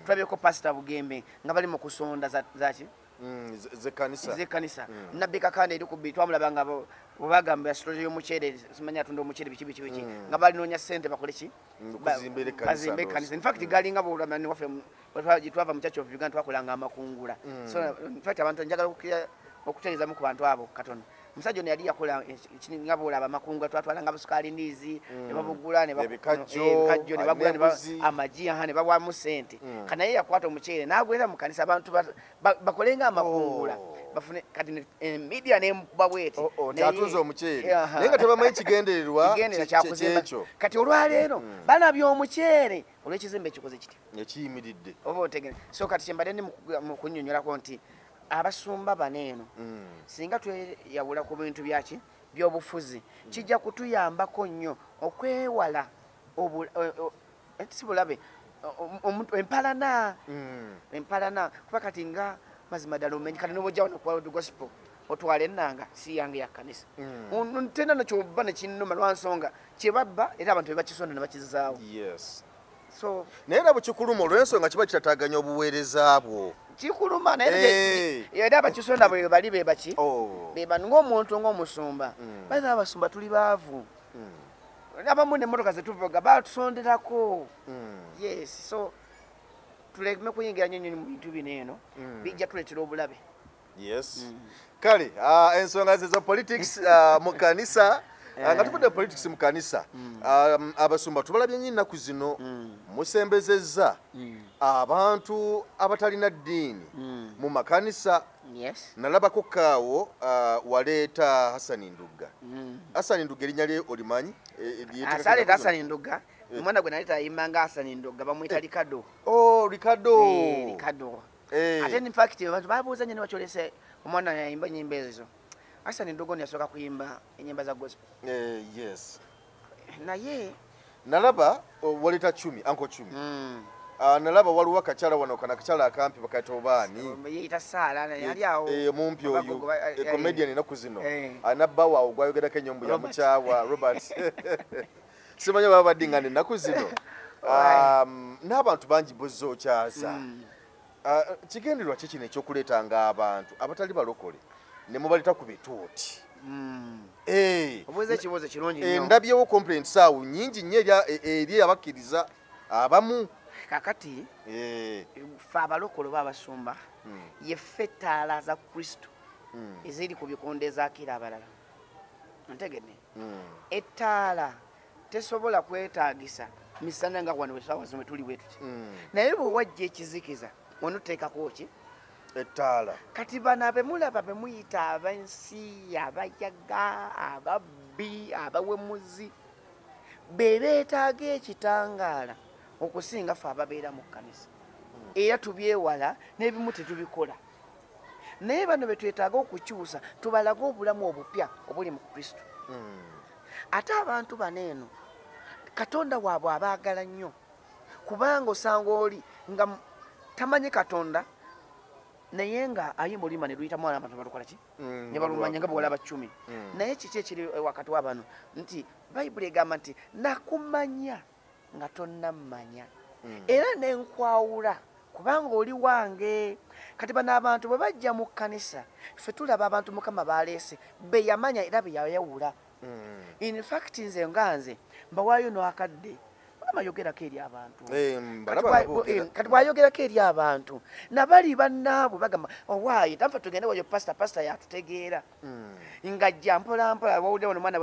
Tulabyeko Pasita Bugembe nga bali mu kusonda zaki? Zekkanisa. Zekkanisa. Nabbi Kakande eri ku bbiri twamulaba nga Bwebagamba story y'omuceere, simanyi atunda omuceere biki biki biki, nga balinoonya ssente bakole ki? Okuzimba ekkanisa. Bazimbe ekkanisa. In fact, galinga bwolaba ne waffe twava mu Church of Uganda, twakolanga amakungula. So in fact, abantu njagala okutereezamu ku bantu abo katono. Omusajja ono yali yakola nga bwolaba amakungula, twatwalanga busukaali, ndiizi ne babugula ne Ebikajjo, ebikajjo ne bagula ne n'embuzi. Amagi, aha, ne bawamu ssente. Kanaye yakwata omuceere n'agwera mu kanisa, abantu bakolenga amakungula. Bafune kati media nemukuba bweti. Oh, nti atunze omuceere naye nga tebamanyi kigendererwa Kigendererwa kyakuzimba. kyekyo. Kati olwaleero balabye omuceere olw'ekizimbe ekikoze kiti ekiyimiridde. Oba otegere. So kati kyembadde ndi mu kunnyonnyolako nti abasumba bano eno, singa tweyawula ku bintu byaki byobufuzi, kijja kutuyambako nnyo okwewala si bulabe, empalana. Empalana, kuba kati nga mazima ddala omenyi kati nobojja wano ku World Gospel otwala ennanga si yange ya kkanisa. Tena nakyoba nekinnuma lwansonga kyebabba, era abantu bebakisonda ne bakizaawo. So Naye era bwekikuluma olw'ensonga kiba kitataganya obuweereza bwo. Kikuluma, naye era abakisonda bwe bali be baki be bano ng'omuntu ng'omusumba. Baitha abasumba tuli baavu. Abamu n'emmotoka zetuvuga batusonderako. Yes, so tuleme kuyingira nnyo nnyo mu bintu bino eno, bijja tuleetera obulabe. Yes, kale ensonga ze za politics mu kanisa. Nga tuvudde politics mu kanisa, abasumba tubalabye nnyo ennaku zino musembezezza abantu abatalina ddiini mu makanisa. Nalabako kaawo waleeta Hasani Ndugga. Hasani Ndugga erinnya lye olimanyi? Asaleeta Hasani Ndugga, omwana gwe naleeta ayimbanga Hasani Ndugga, bamuyita Ricardo. Oh, Ricardo. Ricardo. Ate in fact abantu babuuza nnyo nibakyolese omwana yayimba ennyimba ezo. Hasani Ndugga ono yasooka kuyimba ennyimba za gospel. Naye Nalaba, oh, waleeta Chumi, Uncle Chumi. Nalaba waliwo akakyala wano, kana akakyala akampi bakayita obaani? Yeyita Saala, naye ali awo. Mumpi oyo. Abagogo comedian ennaku zino. Alina bba waawo gwayogerako ennyombo Robert. Yamukyawa Robert, simanyi baba baddingana ennaku zino. N'abantu bangi bozza okyaza. Kigendererwa ki kino ekyokuleetanga abantu abatali balokole ne mubaleta ku bituuti? Obuuza ekibuuzo kirungi nnyo. Ndabyewo complaints awo nnyingi nnyo eri abakkiriza abamu. Kakati ffe abalokole oba abasumba, yeffe ettaala za Kristo eziri ku bikondo ezaakira abalala. Ntegedde? Ettaala tesobola kwetaagisa misana nga wano esaawa zino tuli bwe tuti. Naye bwe wajja ekizikiza, onoteekako ki? Ettaala. Kati bano abemulaba bemuyita ab'ensi, abayaga, ababbi, abawemuzi, be beetaaga ekitangaala okusinga ffe ababeera mu kkanisa. Era tubyewala n'ebimu tetubikola, naye bano be twetaaga okukyusa, tubalage obulamu obupya obuli mu Kristo. Ate abantu bano eno Katonda waabwe abaagala nnyo, kubanga osanga oli nga tamanyi Katonda, naye nga ayimba oluyimba ne luyitamu abantu balukola ki? Ne balumanya nga bwolaba Cumi. Naye kiki ekiri wakati wa bano? Nti Bayibuli egamba nti nakumanya nga tonnammanya, era nenkwawula kubanga oli wange. Kati bano abantu bwe bajja mu kkanisa, ffe tulaba abantu Mukama baleese be yamanya era be yayawula. In fact, nze nga nze mbawaayo n'akadde, Mukama yogerako eri abantu. Mbalaba nga boogera. Kati bw'ayogerako eri abantu nabali bannaabwe bagamba, owaaye tanfe tugende wayo pasita, pasita yatutegeera. Ng'ajja mpola mpola. Wawulire wano omwana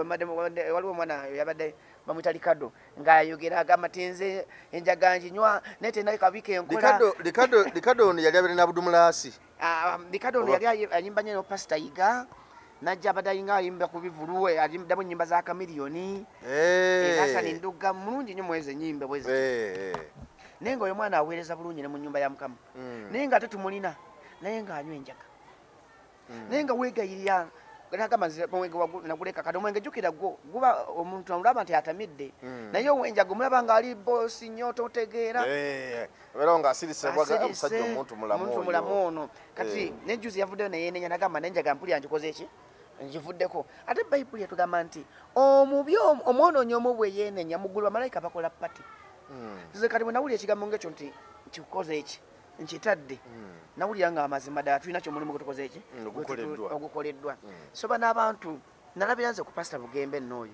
waliwo omwana yabadde bamuyita Ricardo, ng'ayogera agamba ti nze enjaga nginywa naye terina kabi kenkola. Ricardo ono yali abeera n'Abudumulaasi. Ah, Ricardo ono yali ayimba nnyo ne pasita Yiga, najja abadde ayinga ayimba ku bivulu, ayimbamu ennyimba za Kamiliyoni. Hasani Ndugga mulungi nnyo mwezi ennyimba bwezi. Naye nga oyo mwana aweereza bulungi ne mu nnyumba ya Mukama. Naye nga ate tumulina, naye ng'anywa enjaga. Naye nga weegayirira nagamba nze omwenge naguleka. Kati omwenge jjukira gwo guba omuntu olaba nti atamidde. Naye owenjaga omulaba ng'ali boosi nnyo, totegeera. Abeerawo ng'asirise bwaga, Asirise, omusajja omuntu mulamu omuntu oyo. Mulamu ono. Kati nejuzi yavuddeyo neyenenya nagamba nenjaga mpulira ngikoze eki, ngivuddeko. Ate Bayibuli etugamba nti omubi omwonoonyi omu bwe yeenenya, mu ggulu bamalayika bakola party. Nze kati bwe nawulira ekigambo ngekyo nti nkikoze eki, nkitadde, nawulira nga amazima ddala tulina kyomulimu gwe tukoze eki? Ogukoleddwa. Ogukoleddwa. So bano abantu Nalabira nze ku Pastor Bugembe n'oyo.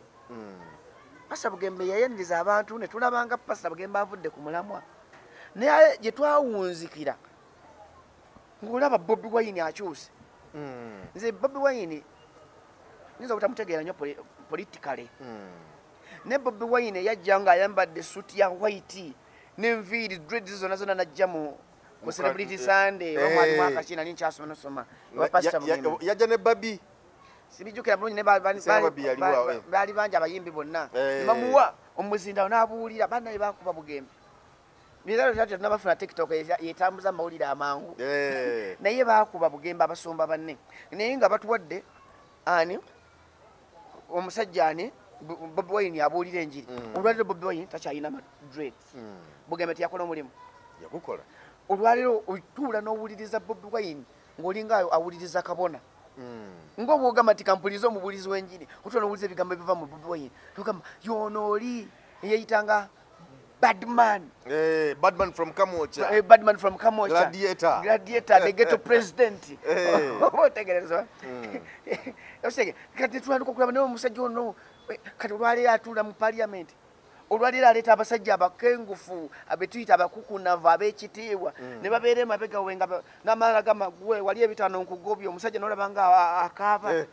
Pastor Bugembe yayaniriza abantu ne tulabanga Pastor Bugembe avudde ku mulamwa. Naye gye twawunzikira ng'olaba Bobi Wine akyuse. Nze Bobi Wine nyinza obutamutegeera nnyo politically. Ne Bobi Wine yajja ng'ayambadde suit ya white n'enviiri dreads zonna zonna n'ajja mu ku Celebrity Sunday oba mwali mwaka ki nali nkyasoma nosoma ewa Pastor Bugembe. Yajja ne Babi. Sibijjukira bulungi ne baali bangi abayimbi bonna. Ne bamuwa omuzindawo n'abuwulira bannaye baakuba Bugembe. Biralo tati tunabafuna TikTok yetambuza amawulire amangu. Naye baakuba Bugembe abasumba banne. Naye nga batuwadde ani omusajja ani Bobi Wine abuulira enjiri. Olwaleero Bobi Wine takyalina dreads. Bugembe teyakola omulimu. Yagukola. Olwaleero otuula n'owuliriza Bobi Wine ng'olinga awuliriza kabona. Ng'obwogamba nti kampulize omubuulizi w'enjiri, otuula n'owuliriza ebigambo ebiva mu Bobi Wine. Tugamba y'ono oli eyeyitanga Badman. Badman from Kamocha. Badman from Kamocha. Gladiator. Gladiator, the ghetto president. Otegereza. Kati tulandika okulaba naye omusajja ono kati olwaleero atuula mu parliament. Olwaleero aleeta abasajja abakengufu abetuyita abakukunavu ab'ekitiibwa ne babeera emabega we nga n'amala gamba gwe wali ebitaano nkugobye omusajja n'olaba nga akaaba.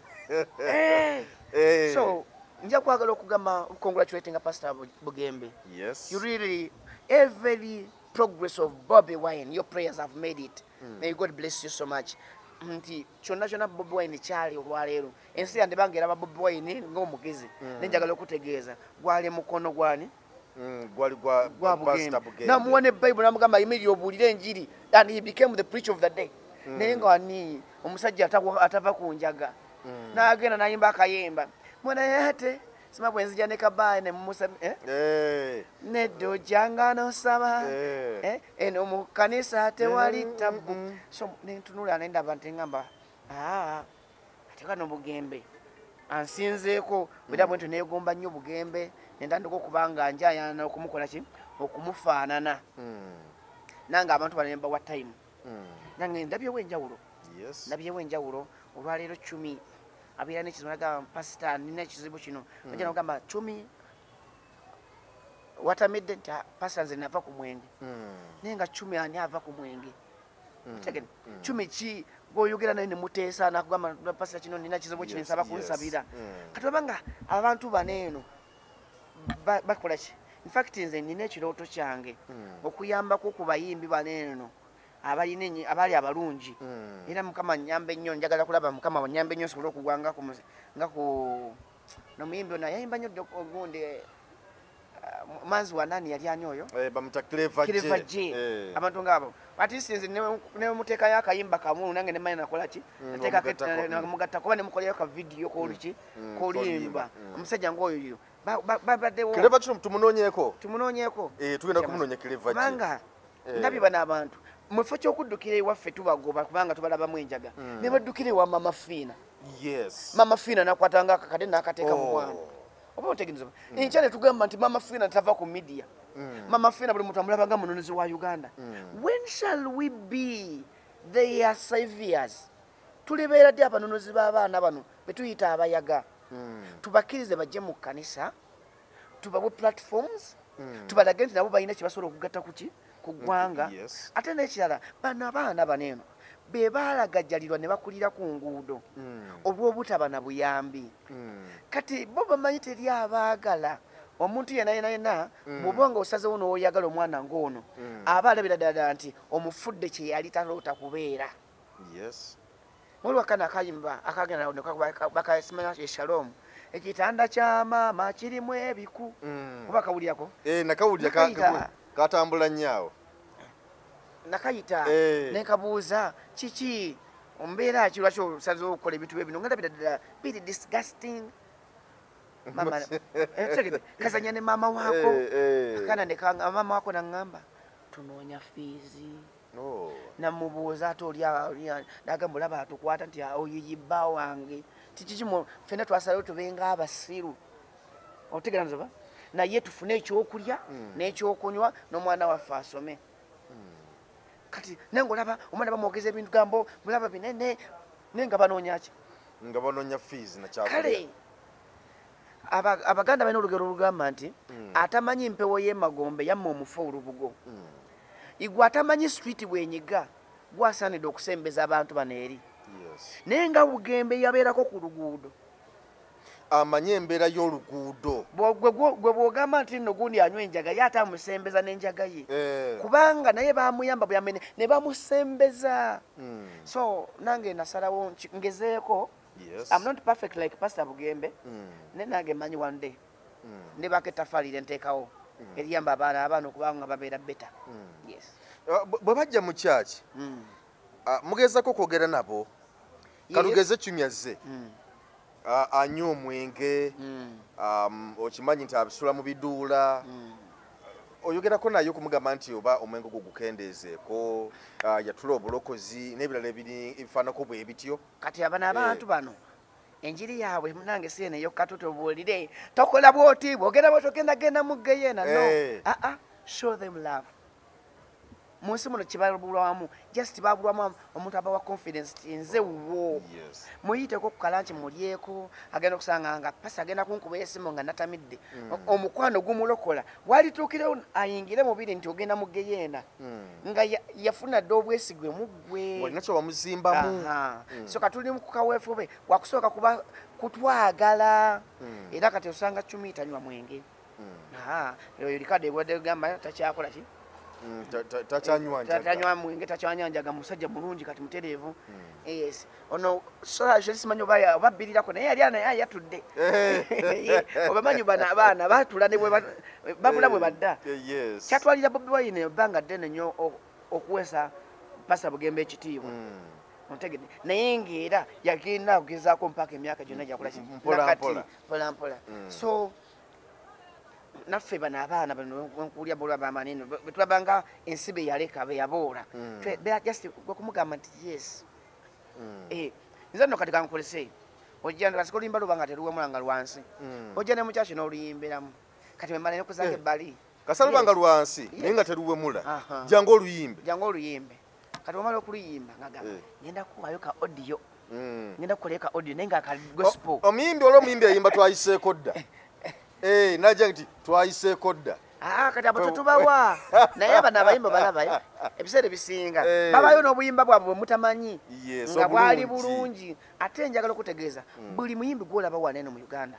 So nja kwagala okugamba congratulating Pastor Bugembe. Yes. You really, every progress of Bobi Wine, your prayers have made it. May God bless you so much. Nti kyonna kyonna Bobi Wine kyali olwaleero. Ensi yandibanga eraba Bobi Wine ng'omugezi. Ne njagala okutegeeza gwali mukono gwani? Gwali gwa Pastor Bugembe. Namuwa ne Bible n'amugamba yimirira obuulire enjiri and he became the preacher of the day. Naye nga ani omusajja atava ku njaga. N'agenda n'ayimba akayimba. Mwana yate sima bwenzija ne kabaye ne musa neddo janga nosaba eno mu kanisa tewali tabu. So nentunula nendaba nti ngamba ate kano Bugembe ansinzeeko bwera bwento neegomba nnyo Bugembe nentandika okubanga njayana okumukola ki okumufaanana. Nange abantu bano nembawa time. Nange ndabyewo enjawulo. Yes. Ndabyewo enjawulo olwaleero Chumi abeera n'ekizibu n'agamba pasita nina ekizibu kino. Ajja n'agamba Chumi watamidde nti pasita nze nava ku mwenge. Naye nga Chumi ani ava ku mwenge? Chumi ki gw'oyogera naye ne muteesa n'akugamba pasita kino nina kizibu kino nsaba kunsabira. Kati obanga abantu bano eno bakola ki? In fact nze nina ekirooto kyange okuyambako ku bayimbi bano eno abalina abali abalungi. Era Mukama nnyambe nnyo njagala kulaba Mukama nnyambe nnyo nsobole okugwanga nga ku nomuyimbi ono yayimba nnyo ogundi manzi wa nani yali ani oyo? Bamuta Clever J. Clever J. Abantu ng'abo. Ati sinze ne muteekayo akayimba kamu nange ne manya nakola ki? Nateeka kuba ne mukolerayo ka video k'oluki k'oluyimba. Omusajja ng'oyo yo babaddewo. Clever J tumunoonyeeko. Tumunoonyeeko. Tugenda kumunoonya Clever J. Kubanga ndabye bano abantu mu kifo ky'okuddukira ewaffe tubagoba kubanga tubalabamu enjaga. Ne baddukira ewa Mama Fiina. Yes. Mama Fiina n'akwatanga akakadde n'akateeka mu mwana. Oba otegeeza. Enkya ne tugamba nti Mama Fiina tava ku media. Mama Fiina buli muntu amulaba nga mununuzi wa Uganda. When shall we be their saviors? Tulibeera ddi abanunuzi b'abaana bano be tuyita abayaga? Tubakkirize bajje mu kkanisa, tubawe platforms, tubalage nti nabo balina kye basobola okugatta ku ki? Ku ggwanga. Ate n'ekirala bano abaana bano eno be baalagajjalirwa ne bakulira ku nguudo olw'obutaba na buyambi. Kati bo bamanyi teri abaagala omuntu yenna yenna yenna bw'oba nga osazeewo n'oyagala omwana ng'ono aba alabira ddala nti omufudde kye yali taloota kubeera. Yes. Waliwo akana akayimba akagenda bakasimanya Shalom. Ekitanda kya maama kirimu ebiku. Oba kawulirako? Nakawulira katambula nnyo awo. Nakayita ne nkabuuza kiki ombeera ki lwaki osazeewo okukola ebintu bino nga ndabira ddala biri disgusting. Mama kazanya ne maama waako. Akana ne maama waako n'aŋŋamba tunoonya fiizi. Namubuuza ate oli n'agamba olaba atukwata nti oyo ye bba wange. Kiki ffenna twasalawo tube ng'abasiru. Otegeera nzoba? Naye tufune ekyokulya n'ekyokunywa n'omwana waffe asome. Kati naye ng'olaba omwana bamwogeza ebintu gambo mulaba binene naye nga banoonya ki? Nga banoonya fees na kyakulya. Kale Abaganda balina olugero olugamba nti atamanyi mpewo y'emagombe yamma omufu olubugo. Igwe atamanyi street bwenyiga gwasaanidde okusembeza abantu bano eri. Naye nga Bugembe yabeerako ku luguudo, amanye embeera y'oluguudo. Gwe bw'ogamba nti nno gundi anywa enjaga, ye ate amusembeza n'enjaga ye, kubanga naye bamuyamba buyamene ne bamusembeza. So nange nasalawo ngezeeko. I'm not perfect like Pastor Bugembe, naye nange manyi one day ne bako ettaffaali nteekawo eriyamba abaana okubanga babeera better. Yes. Bwe bajja mu kyaki, mugezako okwogera nabo? Kalugeze Chumyaze anywa omwenge, okimanyi nti abisula mu biduula, oyogerako naye okumugamba nti oba omwenge ogwo gukendeezeeko, yatula obulokozi n'ebirala ebifaanako bwe bityo? Kati abano abantu bano enjiri yaabwe nange si eno eyokka, tutubuulire tokola bwoti, bwogenda bwoti ogenda genda mu ggeyeena. No, aa, show them love. Mu nsi muno kibabulwamu, just babulwamu omuntu abawa confidence ti nze wuwo. Muyiteko ku ka lunch mulyeko, agenda okusanga nga pasi agenda kunkuba esimu nga natamidde. Omukwano gumulokola walituukirewo ayingire mubiri nti ogenda mu geyeena, nga yafuna dde obwesigwe mu ggwe. Olina kye wamuzimbamu. So katuli mu kaweefube wakusooka kuba kutwagala. Era kati osanga Cumi tanywa mwenge. Oyo likadde bwadde gamba takyakola ki? Takyanywa njaga. Tanywa mwenge, takyanywa njaga, musajja mulungi kati mutereevu. Yes, ono simanyi oba babbirirako, naye yali naye yatudde. Obamanyi bano abaana batula ne babula bwe badda. Kyatwalira Bobi Wine ebbanga ddene nnyo okuweesa Pastor Bugembe ekitiibwa. Ontegedde? Naye ng'era yagenda okugezaako mpaka emyaka gyonna gyakola ki? Mpola mpola. Mpola mpola. So naffe bano abaana bano nkuwulya bolwa bamaneno bwe tulabanga ensi be yaleka be yaboola, just gwe kumugamba nti yes. Nze nno kati kankolese ojja kasika oluyimba luba nga teruwemula nga lwansi, ojja ne mukyaki n'oluyimbiramu. Kati wemala nekuzaako ebbali. Kasita luba nga lwansi naye nga teruwemula, jangu oluyimbe. Jangu oluyimbe. Kati omala okuluyimba nga gamba ngenda kuwayo ka audio, ngenda kukolayo ka audio naye nga ka gospel. Omuyimbi olwo omuyimbi ayimba twayiseeko dda. Najja nti twayiseeko dda. Ah, kati abo tetubawa, naye abano abayimba balabayo ebiseera ebisinga babayo n'obuyimba bwabwe bwe mutamanyi nga bwali bulungi. Ate njagala okutegeeza buli muyimbi gwolaba wano eno mu Uganda,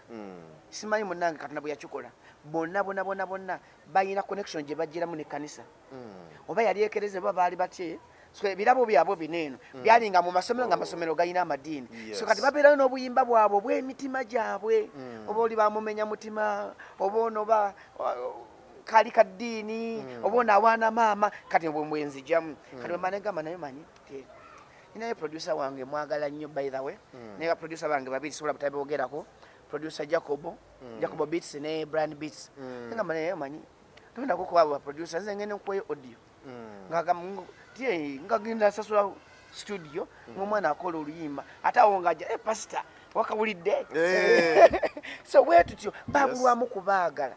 simanyi munnange Katonda bwe yakikola, bonna bonna bonna bonna balina connection gye bagiramu nekkanisa, oba yali ekereze oba baali batye. So ebirabo byabwe bino eno byalinga mu masomero, nga amasomero galina amadiini. So kati babeerayo n'obuyimba bwabwe obw'emitima gyabwe, oba oli bamumenya mutima, oba ono ba kali kaddiini, oba ono awaana maama. Kati bwe mbwenzijjamu kati bwe mba naye manyi ti ninayo producer wange mwagala nnyo, by the way, naye ba producer bange babiri sobola butabogerako, producer Jacobo, Jacobo Beats ne Brand Beats. Ngamba naye manyi tugenda kukuba ba producer, nze ngenda nkuweyo audio nga genda sasula studio ng'omwana akola oluyimba, ate awo ng'ajja, eh, pastor wakawulidde. So bwe tutyo babulwamu kubaagala.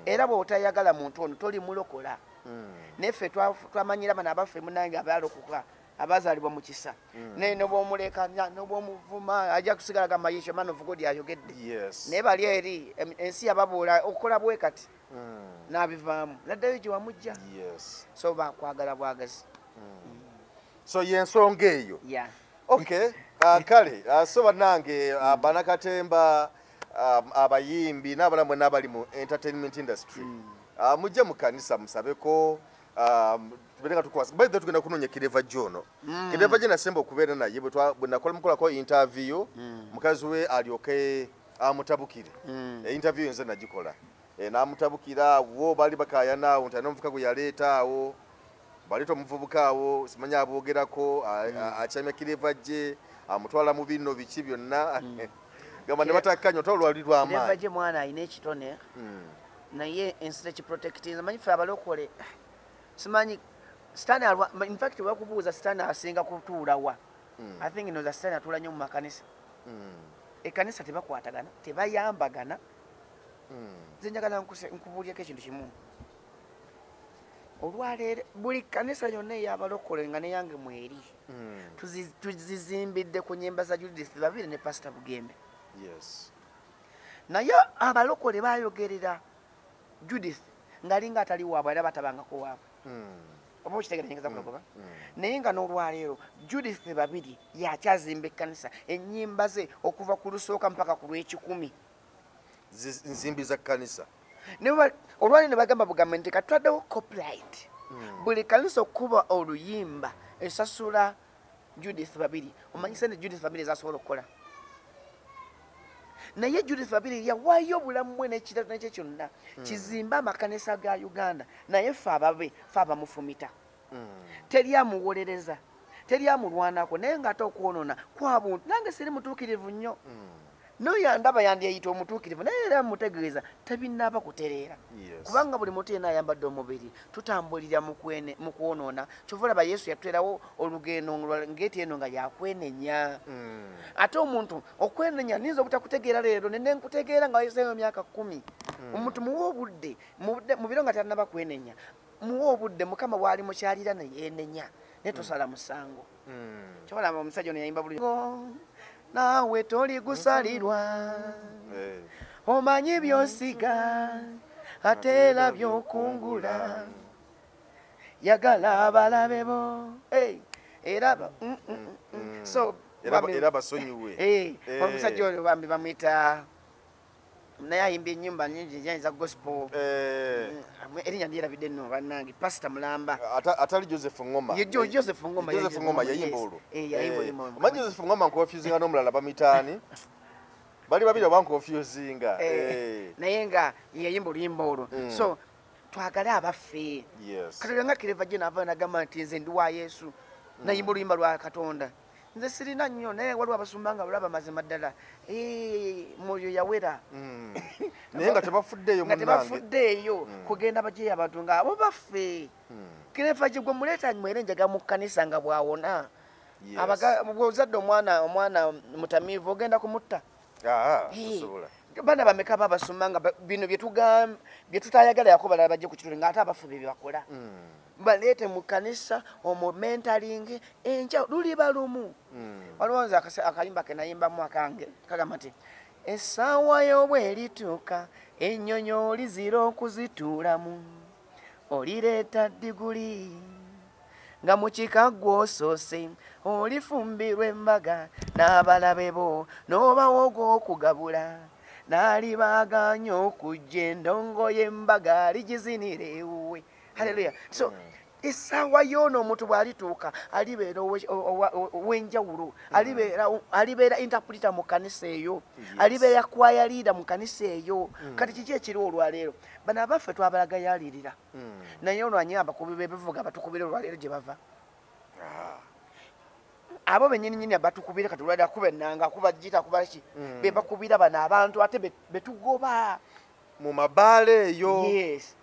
Era bw'otayagala muntu ono toli mulokola. Naffe twamanyira bano abaffe munange abalokoka abazaalibwa mu kisa, naye nobwomuleka nobwomuvuma ajja kusigala gamba yekyo man of God ayogedde. Naye bali eri ensi yababuula okukola bwe kati n'abivaamu naddayo gye wamujja. So bakwagala bwagazi. So yensonga eyo. Okay, kale, so bannange, banakatemba, abayimbi n'abalala mwenna abali mu entertainment industry, mujje mu kanisa musabeko, tubeere nga tukwasa. By the way, tugenda kunoonya Kireva Jono. Kireva gye nasemba okubeera naye bwe nakola mukolako interview, mukazi we alyoke amutabukire. Interview nze nagikola. N'amutabukira awo baali bakayana awo nti alina omuvubuka gwe yaleeta awo, baleeta omuvubuka awo simanyi aboogerako akyamya Kireva gye amutwala mu bino biki byonna, gamba ne batakkanya otwala lwali Kireva lw'amaanyi. Gye mwana alina ekitone, naye ensi tekiprotectinga. Manyi ffe abalokole simanyi sitaani alwa, in fact bakubuuza sitaani asinga kutuula wa? I think noza sitaani atuula nnyo mu makanisa. Ekkanisa tebakwatagana, tebayambagana. Nze njagala nkubuulyeko ekintu kimu. Olwaleero buli kanisa yonna ey'abalokole nga neyange mweri, tuzizimbidde ku nyimba za Judith Babire ne Pasita Bugembe. Naye abalokole bayogerera Judith ng'alinga atali waabwe, era batabangako waabwe. Oba okitegeera nyinza kulogoba. Naye nga n'olwaleero Judith Babirye yakyazimba ekkanisa, ennyimba ze okuva ku lusooka mpaka ku lw'ekikumi nzimbi za kkanisa. Olwaleero ne bagamba bugambe nti katwaddewo copyright, buli kanisa okuba oluyimba esasula Judith Babirye. Omanyi sente Judith Babirye zasobola okukola? Naye Judith Babirye yawaayo obulamu bwe n'ekiratu nekyo kyonna kizimbe amakanisa ga Uganda. Naye ffe ababe, ffe abamufumita, teri amuwolereza, teri amulwanako. Naye ng'ate okwonoona kwa buntu. Nange siri mutuukirivu nnyo, noyo andaba yandyeyita omutuukirivu, naye era mutegeeza tebinaaba kutereera. Kubanga buli muntu yenna ayambadde omubiri tutambulira mu kwonoona. Kyova olaba Yesu yatuterawo olugendo ngeti eno nga yakwenenya. Ate omuntu okwenenya niyinza obutakutegeera leero, nenkutegeera nga wayiseeyo emyaka 10. Omuntu muwe obudde, mu biro nga tannaba kwenenya, muwe obudde. Mukama bw'ali mukyalira neyeenenya, naye tosala musango. Kyobalaba omusajja ono yayimba bulungi, naawe toli gusalirwa, omanyi byosiga ate era byokungula, yagala abalabe bo. Era so era basonyiwe. Omusajja oyo bambi bamwita, naye ayimbye ennyimba nyingi za gospel. Erinnya ndyerabidde nno bannange, Pasita Mulamba. Atali Joseph Ngoma? Ye Joseph Ngoma. Joseph Ngoma yayimba olwo. Yayimba oluyimba olwo. Omanyi Joseph Ngoma nkonfusinga n'omulala bamitaani, bali babiri oba nkonfusinga. Naye nga yayimba oluyimba olwo. So twagale abaffe. Katonda nga Clever J naava nagamba nti nze ndi wa Yesu, nayimba oluyimba lwa Katonda. Nze sirina nnyo, naye waliwo abasumba nga balaba mazima ddala, mwoyo yawera. Naye nga tebafuddeeyo. Nga munnange. Tebafuddeeyo kugenda bajeyo abantu nga abo baffe. Clever J gwe muleeta nywere enjaga mu kkanisa nga bw'awona. Bw'ozadde omwana, omwana mutamiivu, ogenda kumutta? Tosobola. Baana bameka babasoma nga bino bye tutayagala yako balala bajje ku kituli, ng'ate abafu bye bakola. Baleete mu kkanisa omumentalinge, enkya luliba lumu. Waliwo nze akayimba ke nayimbamu akange kagamba nti essaawa y'obwerituuka, ennyonyi olizira okuzituulamu, olireeta diguli nga mu kika gw'osoose, olifumbirwa embaga n'abalabe bo n'obawo ogw'okugabula, n'alibaaganya okujja endongo y'embaga aligizinira ewuwe. Haleluya. So essaawa y'ono omuntu bw'alituuka alibeera ow'enjawulo, alibeera interpreter mu kanisa eyo, alibeera choir leader mu kanisa eyo. Kati kiki ekiriwo olwaleero? Bano abaffe twabalagayalirira, naye olwanyi abakubi b'ebivuga batukubira olwaleero gye bava. Abo bennyini nnyini abatukubira kati olwaleero, akuba ennanga, akuba gita, akuba ki, be bakubira bano abantu ate betugoba mu mabaala eyo. Yes.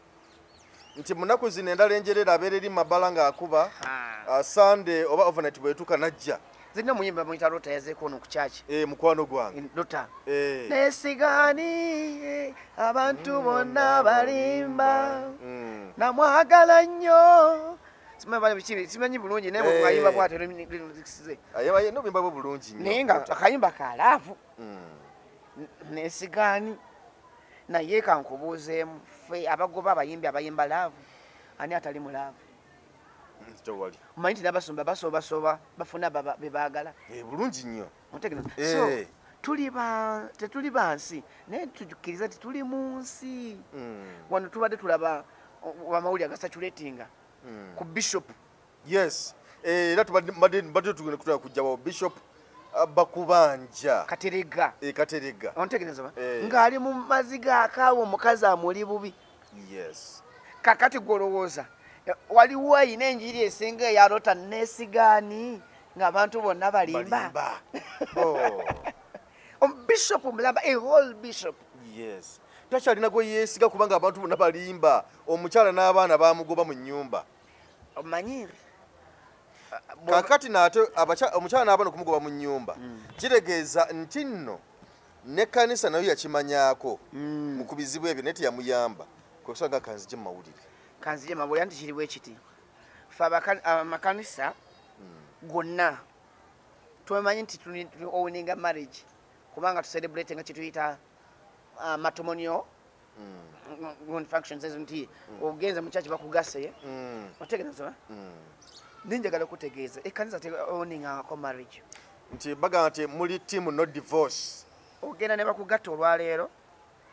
Nti munaku zino endala enjerera abeera eri mabala ng'akuba Sunday oba overnight bwetuuka najja. Zirina omuyimba muyita Lota, yazeeko ono ku kyaki. Mukwano gwange. Lota. Nesigani abantu bonna balimba, namwagala nnyo. Simanyi bulungi naye bwayimba bwatyo lyrics. Aye, n'obuyimba bwe bulungi nnyo. Naye nga akayimba ka love. Nesigani, naye kankubuuzeemu, ffe abagoba abayimbi abayimba love, ani atali mu love? Tewali. Omanyi nti n'abasumba basobasoba bafuna be baagala. Bulungi nnyo. Otegeera? So tuli ba tetuli bansi, naye tukkiriza nti tuli mu nsi. Wano tubadde tulaba amawulire agasatulatinga ku bishop. Yes. Era tubadde tugenda kutula kujja bishop Bakubanja. Katerega. Katerega. Ontegereza ba? Ng'ali mu maziga akaawa, omukazi amuli bubi. Kakati gw'olowooza waliwo ayina enjiri esinga eyalota neesigaani ng'abantu bonna balimba? Balimba. Oh. Bishop mulamba, a whole bishop. Yes, takyalina gwe yeesiga kubanga abantu bonna balimba. Omukyala n'abaana bamugoba mu nnyumba. Omanyi Kakati naate omukyala n'abaana okumugoba mu nnyumba kitegeeza nti nno n'ekkanisa nayo yakimanyaako mu ku bizibu ebyo, naye teyamuyamba. Kwekusanga kanzije mu mawulire. Kanzije mawulire nti kiriwo ekiti, fe amakanisa gonna twemanyi nti owninga marriage, kubanga tucelebrate nga kyetuyita matrimonial functions ezo nti ogenze mu church bakugase, otegeeza. Ninjagala okutegeeza ekkanisa teoningangako marriage. Nti bagamba nti muli team no divorce. Ogenda ne bakugatta olwaleero,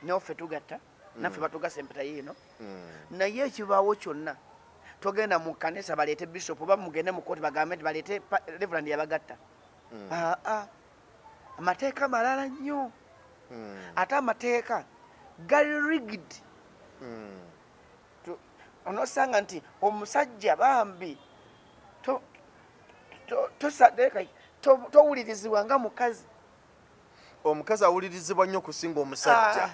naffe tugatta, naffe batugasa empeta yiino. Naye ekibaawo kyonna, togenda mu kanisa baleete bishop oba mugende mu kooti bagambe nti baleete reverend yabagatta. Aa, amateeka malala nnyo. Ate amateeka gali rigid. Onosanga nti omusajja bambi towulirizibwa nga mukazi. Omukazi awulirizibwa nnyo okusinga omusajja.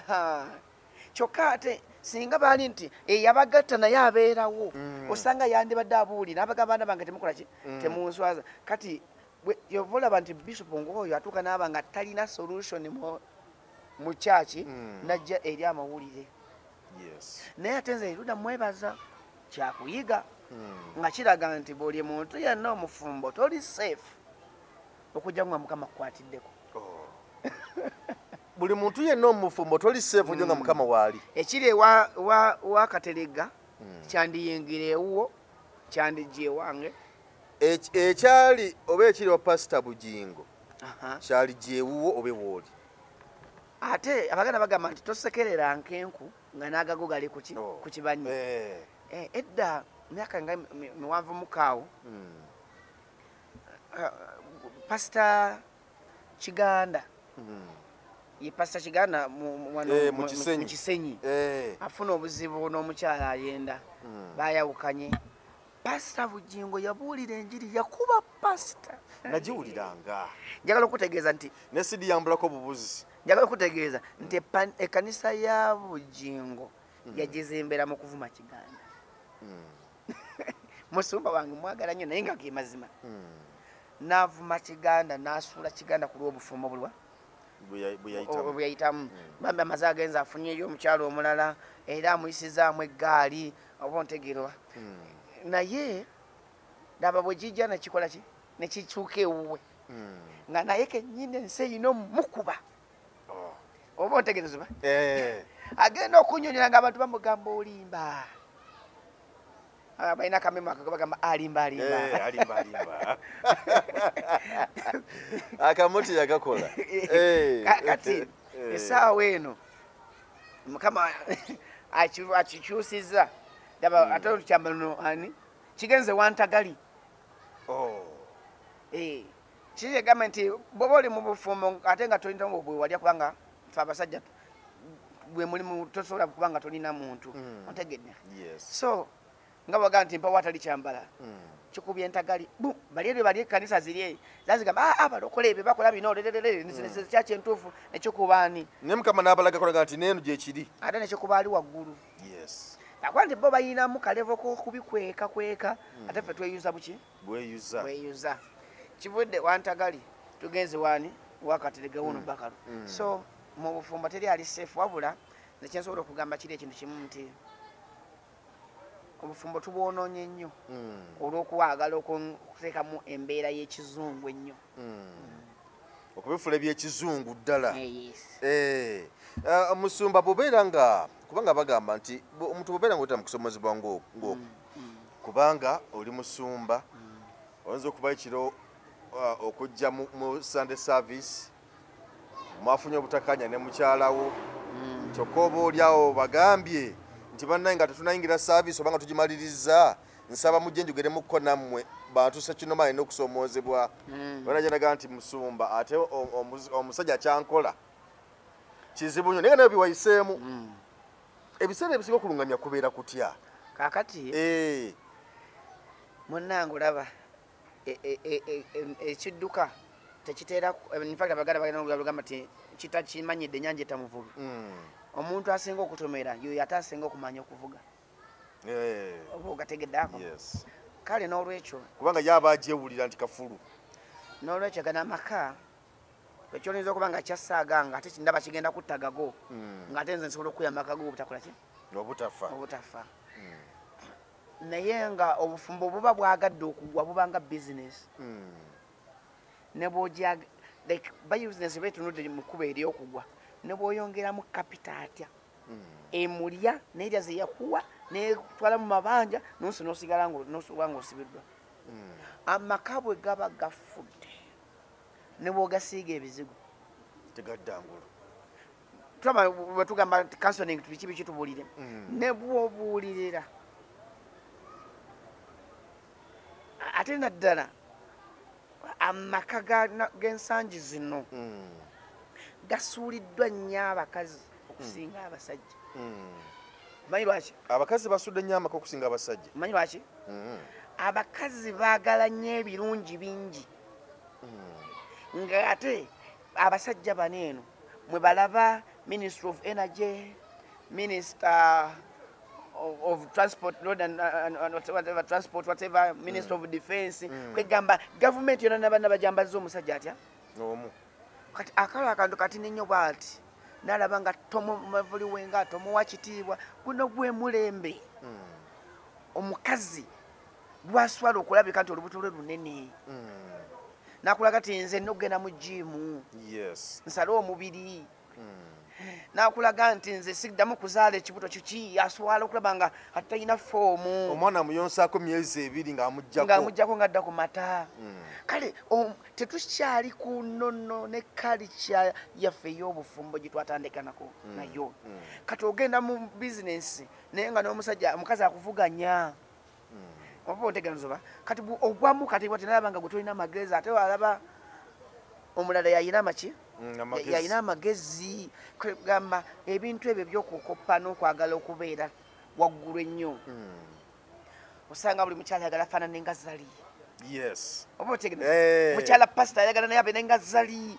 Kyokka ate singa baali nti eyabagatta naye abeerawo, osanga yandibadde abuulira n'abagamba, "Baana bange, temukola ki, temunswaza." Kati yova olaba nti bishop ng'oyo atuuka n'aba nga talina solution mu kyaki, najja eri amawulire. Naye ate nze erudda mwebaza kyakuyiga, nga kiraga nti buli muntu yenna omufumbo toli safe okujja nga Mukama kukwatiddeko. Oh. Buli muntu yenna omufumbo toli safe ojja nga Mukama waali. Ekiri ewa wa Kateregga kyandiyingira ewuwo, kyandijja ewange. Ekyali oba ekiri wa Pasita Bugingo kyali gyewuwo oba ewooli. Ate Abaganda bagamba nti tosekerera nkenku nga n'agago gali kuki Oh. ku kibanyi. Edda myaka nga miwanvu mukaawo, Pasita Kiganda, ye Pasita Kiganda wano Mu Kisenyi. Mu Kisenyi, afuna obuzibu n'omukyala ayenda, bayawukanye. Pasita Bugingo yabuulira enjiri, yakuba pasita. Nagiwuliranga. Njagala okutegeeza nti Ne sidi yambulako bubuzi. Njagala okutegeeza nti ekkanisa ya Bugingo yagizimbera mu kuvuma Kiganda. Musumba wange mwagala nnyo, naye nga ge mazima. N'avuma Kiganda, n'asuula Kiganda ku lw'obufumbo bulwa Bwe yayitamu. Bwe yayitamu. Bambi amaze agenza, afunyeyo omukyalo omulala era amuyisizaamu eggaali, oba ontegerwa. Naye laba bwe kijja nekikola ki, nekikyuka ewuwe, nga naye kennyini ensi eyina omukuba. Oh. Oba ontegerezebwa, agenda okunyonyola nga abantu bamugamba olimba. Ah, balina akamemo ako bagamba alimba, alimba. Alimba alimba, akamuti yagakola. Kati essaawa eno Mukama akikyusizza. Laba ate olukyambalo ani kigenze wantagali. Oh. Kigamba nti bwoba oli mu bufumbo ate nga tolina bwewalya, kubanga fe abasajja bwe mulimu, tosobola kuba nga tolina muntu. Ontegedde? Yes. So nga bwaga nti mpawo atali kyambala, kikubye entagali bu bali eri, bali ekkanisa ziri eri zazigamba, "Ah, abalokole ebyo bakola bino lelelele, kyaki entuufu." Nekikuba ani? Ne Mukama n'abalagako nti neeno gyekiri. Ate nekikuba ali waggulu. Akuba nti bo bayinamu kalevo k'okubikweka kweka, ate ffe tweyuza buki? Bweyuza. Bweyuza. Kivudde wantagali, tugenze wani wakaterega wuno bakalu. So mu bufumbo teri ali safe, wabula nze kyensobola okugamba kiri ekintu kimu nti obufumbo tubwonoonye nnyo olw'okuwaagala okuteekamu embeera y'ekizungu ennyo. Okubifula ebyekizungu ddala. Yes. Musumba, bw'obeera nga, kubanga bagamba nti omuntu bw'obeera nga oyita mu kusomozebwa ng'okwo, kubanga oli musumba, oyinza okuba ekiro okujja mu Sunday service mwafunye obutakanya ne mukyalawo, kyokka oba oliawo bagambye nti bannaye nga tetunayingira service oba nga tugimaliriza, nsaba mujje njogeremukko nammwe bantu sekinoma alina okusomoozebwa. Banajenaga nti musumba, ate omusajja kyankola kizibu nnyo, naye nga nayo biwayiseemu. Ebiseera ebisinga okulungamya kubeera kutya? Kaakati munnange olaba ekidduka tekiteera. In fact Abaganda bagenda olugamba nti kitakimanyidde ennyanja etamuvubi. Omuntu asinga okutomera yoyo ate asinga okumanya okuvuga. Oba ogategedde ako? Yes. Kale n'olwekyo Kubanga yaba agyewulira nti kafulu. N'olwekyo gano amaka ekyoyinza okuba nga kyassaaga nga ate ndaba kigenda kutta gago, ng'ate nze nsobola okuyamba akago obutakola ki? Obutafa. Obutafa. Naye nga obufumbo buba bwagadde okugwa, bubanga bizinesi. Ne bwogya like business betunudde mu kkubo eryokugwa, Ne bw'oyongeramu kapita atya, emulya n'erya ze yakuwa nekutwala mu mabanja, nonsi n'osigala n'osuba ng'osibiddwa. Amaka bwe gaba gafudde, ne bw'ogasiiga ebizigo tegaddangulu. Tulaba bwe tugamba nti counseling, biki biki, tubuulire, ne bw'obuulirira ate naddala amaka g'ensangi zino gasuuliddwa nnyo abakazi okusinga abasajja. Manyi lwaki? Abakazi basudde nnyo amaka okusinga abasajja. Manyi lwaki? Abakazi baagala nnyo ebirungi bingi, ng'ate abasajja bano eno mwe balaba Minister of Energy, Minister of Transport, Road and whatever, transport, whatever, Minister of Defense, kwegamba gavumenti yonna nabanna bajambaza omusajja atya? Omu. Kati akalo akantu katini nnyo bw'ati n'alaba nga tomuvuli nga tomuwa kitiibwa. Guno gwe mulembe omukazi lwaswala okulabika nti olubuto lwe lunene, nakulaga ti nze nina okugenda mu jiimu, nsale omubiri, nakulaga nti nze siddamu kuzaala ekibuto kiki, aswala okulaba nga atalina form. Omwana amuyonsaako myezi 2 ng'amuggyako. Ng'amuggyako ng'adda ku mata. Kale tetukyali ku nnono ne kalica yaffe ey'obufumbo gye twatandikanako nayo. Kati ogenda mu bizinensi naye nga n'omusajja omukazi akuvuganya, oba otegeeza kati ogwamu kati bwati nalaba nga gwe tolina amagezi, ate walaba omulala yayina amaki? Amagezi. Yalina amagezi. Gamba ebintu ebyo byokukoppa n'okwagala okubeera waggulu ennyo, osanga buli mukyala ayagala afaanane nga Zali. Oba otegeeza, mukyala pasita ayagala naye abeere nga Zali,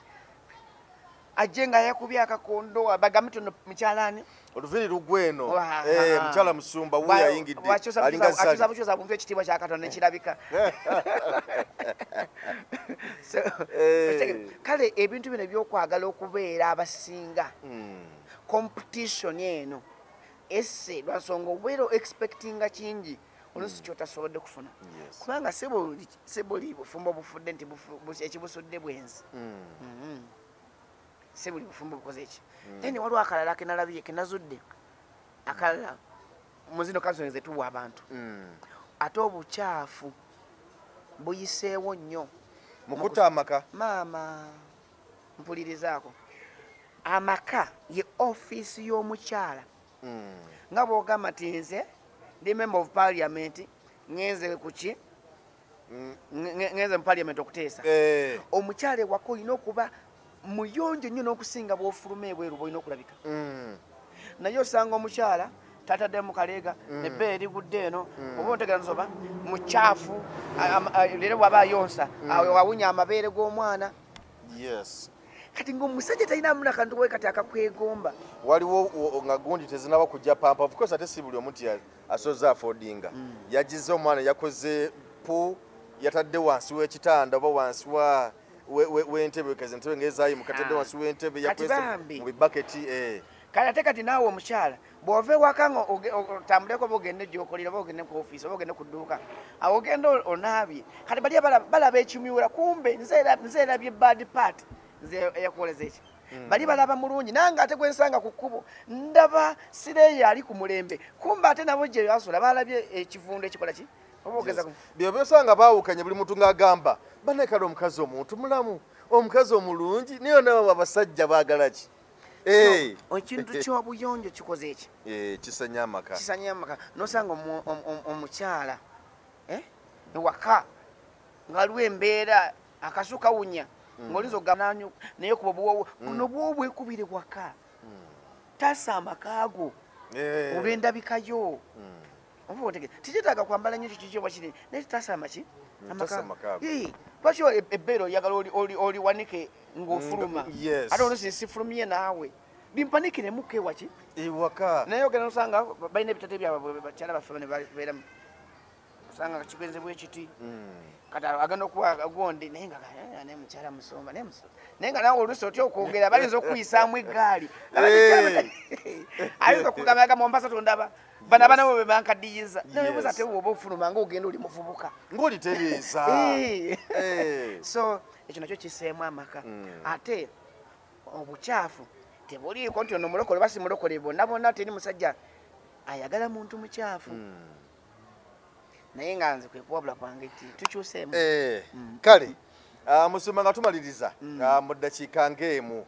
ajje nga yakubye akakondo, bagambe nti ono mukyala ani? Oluviri lugwa eno. Eh, mukyala musumba wuyo ayingidde alinga Akyusa Zali. Bukyusa buntu ekitiibwa kya Katonda nekirabika. So, kale ebintu bino ebyokwagala okubeera abasinga, competition eno esse lwansonga obeera expectinga kingi oluusi kyotasobodde kufuna, kubanga si buli bufumbo bufudde nti ekibusudde bwenzi. Si buli bufumbo bukoze eki. Then waliwo akalala kenalabye, kenazudde akalala mu zino counseling zetuwa abantu. Ate obukyafu buyiseewo nnyo Mukutta amaka. Maama, mpulirizaako, amaka ye ofiisi y'omukyala. Nga bw'ogamba nti nze ndi member of parliament, ngenze kuki, ngenze mu parliament okuteesa. Omukyala ewaka olina okuba muyonjo nnyo n'okusinga bw'ofuluma ebweru bwolina okulabika. Naye osanga omukyala tataddemu kaleega, ebbeere erigudde eno, oba ontegera nsoba mukyafu, leero bw'aba ayonsa awunya amabeere g'omwana. Kati ng'omusajja talinamu nakantu bwe kati akakwegomba. Waliwo nga gundi tezinaba kujja pampers. Of course ate si buli omu nti asoza affordinga. Yagize omwana yakoze pu, yatadde wansi w'ekitanda oba wansi wa w'entebe, kazi entebe ng'ezayimuka, atadde wansi w'entebe, Kati yakwese bambi. mu bibaketi. Kale ate kati naawe omukyala bw'ova ewaka nga otambuleko oba ogende gyokolera oba ogende ku ofiisi oba ogende ku dduuka, awo ogenda onaabye. Kati bali balaba ekimyula, kumbe nze erabye bad part, nze eyakukoleza eki. Bali balaba mulungi, nange ate gwensanga ku kkubo ndaba sireeyo ali ku mulembe, kumbe ate nabo gye basula balabye ekivundu ekikola ki oba ogeza Bye byosanga baawukanye, buli muntu ng'agamba bannaye kale omukazi omuntu mulamu, omukazi omulungi, naye nabo abasajja baagala ki? So, ekintu ky'obuyonjo kikoze eki? Eh, kisanya amaka. Kisanya amaka. Nosanga omukyala ewaka ng'aliwo embeera akasu kawunya, ng'olinza okugamba naye kuba obuwoowo buno bwowo bwekubire waka, taasa amaka go olw'endabikayo. Oba otegere, tekyetaaga kwambala nnyo kiki oba kiri, naye taasa amaki? Taasa amaka go. Eh, lwaki ebbeere oyagala oliwanike ng'ofuluma? Ate oluusi sifulumye naawe, bimpanikiremuko ewaki? Ewaka. Naye ogenda osanga balina ebitate byabwe, bakyala baffe ne babeeramu, osanga kikwenze bwekiti. Kati agenda okuwa gondi naye nga naye mukyala musumba, naye naye nga nawe oluusi otya okwogera, bayinza okuyisaamu eggaali. Ayinza okugamba agamba ompasa tondaba, bano abaana bo be bankaddiyiza. Newebuuza ate bw'oba ofuluma ng'ogenda oli muvubuka Ng'olitereeza. So ekyo nakyo kiseemu amaka. Ate obukyafu Tebuliiko nti ono mulokole basi mulokole bonna bonna, teri musajja ayagala muntu mukyafu. Naye nga nze kwe kuwabula kwange nti tukyuseemu. Kale musumba, nga tumaliriza mu ddakiika ng'emu,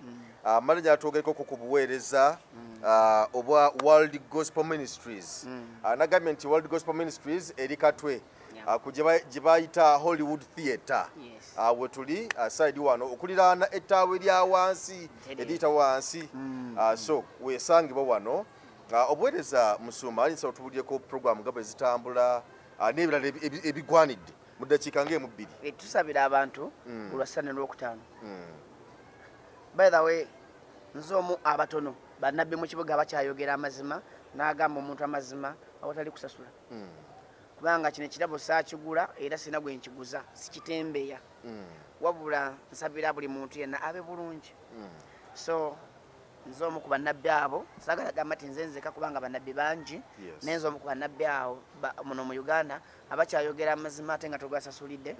male gyatwogereko ku buweereza obwa World Gospel Ministries. Nagambye nti World Gospel Ministries eri Katwe, ku gye bayita Hollywood Theatre. We tuli side wano okuliraana ettaawe lya wansi eriyita wansi. So wesangibwa wano. Obuweereza musumba, ayinza otubulyeko program nga bwe zitambula n'ebirala ebigwanidde mu ddakiika ng'emu bbiri? Tusabira abantu olwa Ssande n'Olwokutaano. By the way, nze omu abatono bannabbi mu kibuga bakyayogera amazima, n'agamba omuntu amazima awatali kusasula, kubanga kino ekirabo saakigula era sina gwe nkiguza, sikitembeya, wabula nsabira buli muntu yenna abe bulungi. So nze omu ku bannabbi abo, saagala gamba nti nze nzeka kubanga bannabbi bangi, naye nze omu ku bannabbi abo muno mu Uganda abakyayogera amazima ate nga togasasulidde.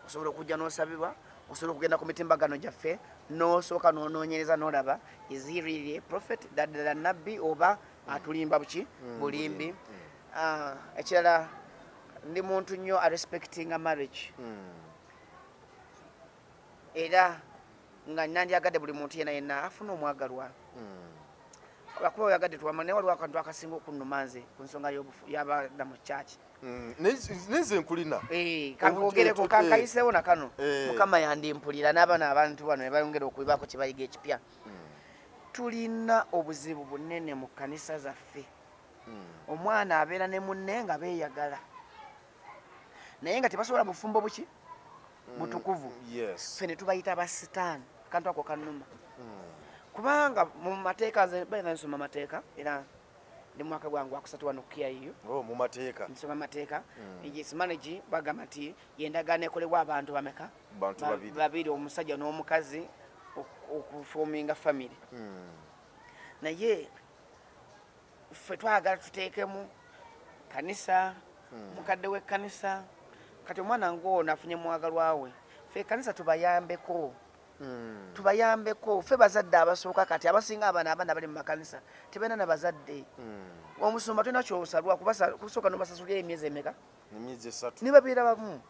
Osobola okujja n'osabibwa, osobola okugenda ku mitimbagano gyaffe n'osooka n'onoonyereza n'olaba, is he really a prophet, ddala nabbi oba atulimba buki bulimbi? Ekirala, ndi muntu nnyo arespectinga marriage, era nga nandyagadde buli muntu yena yenna afuna omwagalwa, lwakuba oyagadde tuwama. Naye waliwo akantu akasinga okunnuma nze ku nsonga y'abaana mu kyaki. Nenze nkulina. Kankogereko, kankayiseewo nakano. Mukama yandimpulira n'abaana, abantu bano ne bayongera okubibaako kye bayiga ekipya. Tulina obuzibu bunene mu kkanisa zaffe. Omwana abeera ne munne nga beeyagala, naye nga tebasobola bufumbo buki butukuvu. Ffe ne tubayita basitaani. Akantu ako kannuma, kubanga mu mateeka, nze baina nsoma amateeka era ndi mwaka gwange wakusatu wano ku KIU. Oh, mu mateeka. Nsoma amateeka. Yes, marriage bagamba nti yendagaano ekolebwa abantu bameka? Bantu babiri. Babiri, omusajja n'omukazi, okuforminga family. Naye ffe twagala tuteekemu kanisa, mukadde w'ekkanisa. Kati omwana ng'ono afunye mwagalwa we, ffe ekkanisa tubayambeko, tubayambeko ffe bazadde abasooka. Kati abasinga abaana bali mu makanisa tebalina na bazadde. Omusumba tolina kyosalwa kusooka nobasasulira emyezi emeka? Emyezi 3. Ne babeera bamu.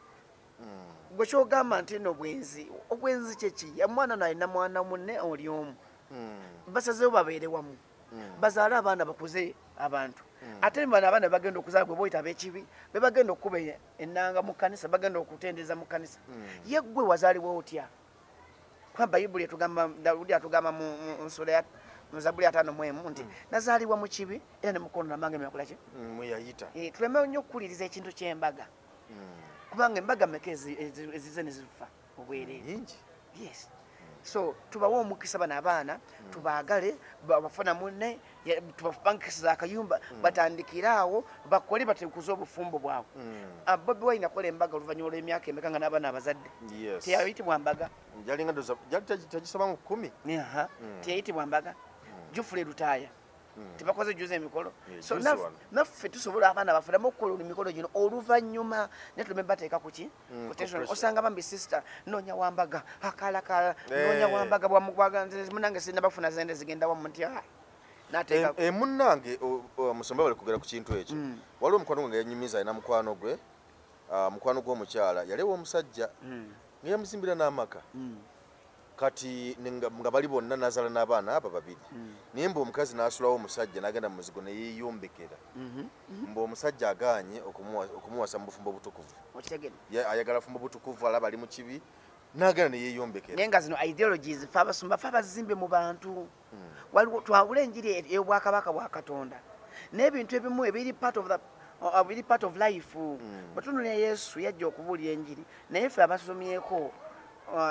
Gwe kyogamba nti no bwenzi, obwenzi kyeki? Omwana no alina mwana munne oli omu, basazeewo babeere wamu, bazaale abaana, bakuze abantu. Ate bano abaana bagenda okuzaala, gwe boyita ab'ekibi, be bagenda okukuba ennanga mu kkanisa, bagenda okutendereza mu kkanisa. Ye gwe wazaalibwa otya? Kuba Bayibuli etugamba, Dawudi atugamba mu nsula ya mu Zabuli 51 nti nazaalibwa mu kibi era ne mukono namange myakolaki. Mweyayita. Tuleme nnyo okukuliriza ekintu ky'embaga, kubanga embaga meka ezize ne zifa obwereere? Nyingi. Yes, so tubawe omukisa bano abaana, tubaagale, bafuna munne, tubapangisiza akayumba, batandikire awo bakole, batekuze obufumbo bwabwe. Bobi Wine akola embaga oluvannyuma lw'emyaka emeka nga n'abaana abazadde? Teyayitibwa mbaga. Jalinga ndoza jali tagisoma mu 10. Aha, teyayitibwa mbaga. Geoffrey Lutaaya tebakoze juza emikolo? So juzi wano. Naffe tusobola abaana bafunemu okukola emikolo gino oluvannyuma, naye tuleme bateeka kuki? Ku Ku tension. Pressure. Osanga bambi sister noonya wambaga akalakala, noonya wambaga bwamugwaga, munange sinabafuna zende zigenda wamu nti nateeka. Munnange musumba, bali kugera ku kintu ekyo. Waliwo omukwano gwe nga yanyumiza, alina mukwano gwe, mukwano gw'omukyala yaliwo omusajja nga yamuzimbira n'amaka. Kati nga bali bonna nazaala n'abaana abo babiri, naye mbu omukazi n'asulawo omusajja n'agenda mu muzigo ne yeeyombekera. Mbu omusajja agaanye okumuwasa mu bufumbo obutukuvu. Okitegedde? Ayagala bufumbo butukuvu, alaba ali mu kibi, n'agenda ne yeeyombekera. Naye nga zino ideologies fe abasumba fe abazimbe mu bantu. Waliwo twawula enjiri ey'obwakabaka bwa Katonda n'ebintu ebimu ebiri part of the biri part of life. Bwe tunulira Yesu yajja okubuulira enjiri, naye ffe abasomyeko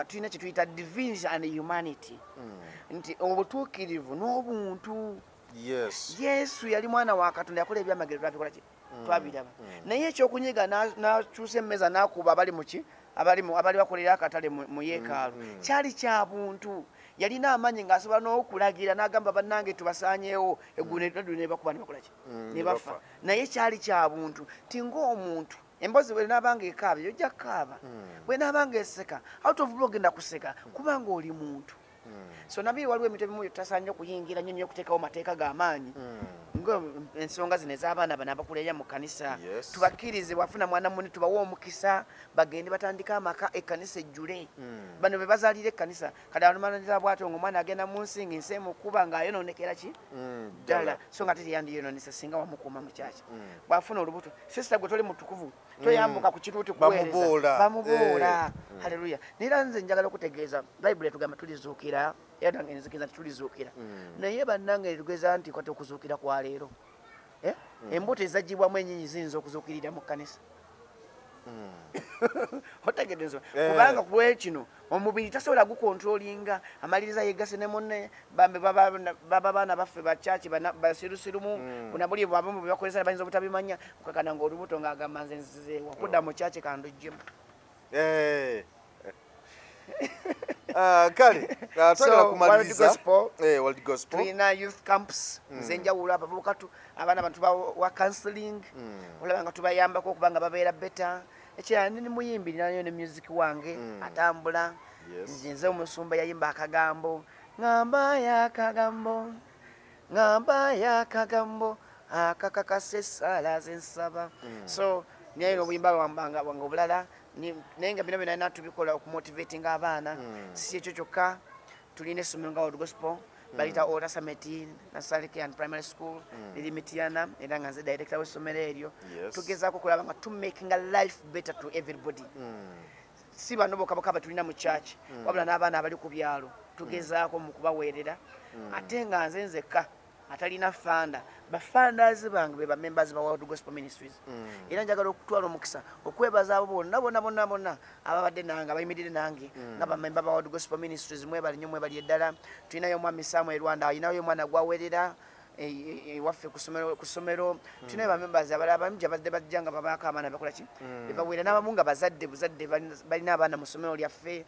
tulina kye tuyita divinity and humanity, nti obutuukirivu n'obuntu. Yesu yali mwana wa Katonda, yakola ebyamagero, twabikola ki? Twabiraba. Naye ekyokunyiga n'akyusa emmeeza n'akuba abali muki, abali bakolera akatale mu yeekaalu, kyali kya buntu. Yalina amaanyi ng'asobola n'okulagira n'agamba, bannange tubasaanyeewo eggulu, ne bakuba ne bakola ki? Ne ne bafa. Bafa. Naye kyali kya buntu ti ng'omuntu emboozi bwenaabanga ekaaba, yojja kukaaba, bwenaabanga eseka, out of blue ogenda kuseka, kubanga oli muntu. So nabiri waliwo ebintu ebimu tutasaanye okuyingira nnyo nnyo okuteekawo mateeka g'amaanyi nga ensonga zino ez'abaana bano abakulira mu kkanisa. Tubakkirize, bw'afuna mwana munne tubawe omukisa bagende batandike amaka, ekkanisa ejjule. Bano be bazaalira ekkanisa. Kati alumaliriza bw'atyo ng'omwana agenda mu nsi ng'ensi emukuba ng'ayonoonekera ki ddala, so nga ate teyandiyonoonesa singa wamukuuma mu kyaki. Bw'afuna olubuto, sisita gwe toli mutukuvu, toyambuka ku kituuti kuweereza, bamubuula. Haleluya. Naye era nze njagala okutegeeza, Bayibuli etugamba tulizuukira, era nange nzikiriza nti tulizuukira. Naye bannange etugeza nti kwati okuzuukira kwa leero, embuto ezaggyibwamu ennyinyi ziyinza okuzuukirira mu kkanisa. Otegedde ensonga? Kubanga ku kino omubiri tasobola gukontrolinga, amaliriza yeegase ne munne. Bambe baba baana baffe bakyaki basirusirumu buna buli abamu bwe bakozesa bayinza obutabimanya, okakana ng'olubuto ng'agamba nze nzize wakudda mu kyaki kanduggyemu. Kale twagala kumaliriza. World Gospel tulina youth camps ez'enjawulo, abavubuka abaana bantu bawa counseling, olaba nga tubayambako okuba nga babeera better. Ekirala ndi muyimbi, ninayo ne music wange atambula. Nze omusumba yayimba akagambo, ŋŋamba y'akagambo, ŋŋamba y'akagambo akakakasa essaala ze nsaba. So naye obuyimba bwanga obulala, naye nga bino byonna tubikola okumotivatinga abaana. Si ekyo kyokka, tulina essomero nga World Gospel balita Ota Summit Nursery and Primary School, liri Mityana, era nga nze director w'essomero eryo. Tugezaako okulaba nga tumakinga life better to everybody. Si bano bokka bokka batulina mu church, wabula n'abaana abali ku byalo tugezaako mu kubaweerera. Ate nga nze nzekka atalina funder, bafunders bange be bamembers ba World Gospel Ministries. Era njagala okutwala omukisa okwebaza abo bonna bonna bonna bonna ababadde nange, abayimiridde nange nga bamemba ba World Gospel Ministries. Mwebale nnyo, mwebali eddala. Tulinayo omwami Samuel Rwanda, alinayo omwana gwawerera ewaffe ku ssomero. Tulinayo bamembers abalala abamu gye badde bajja nga babaako abaana bakola ki bebaweera, n'abamu nga bazadde buzadde balina abaana mu ssomero lyaffe.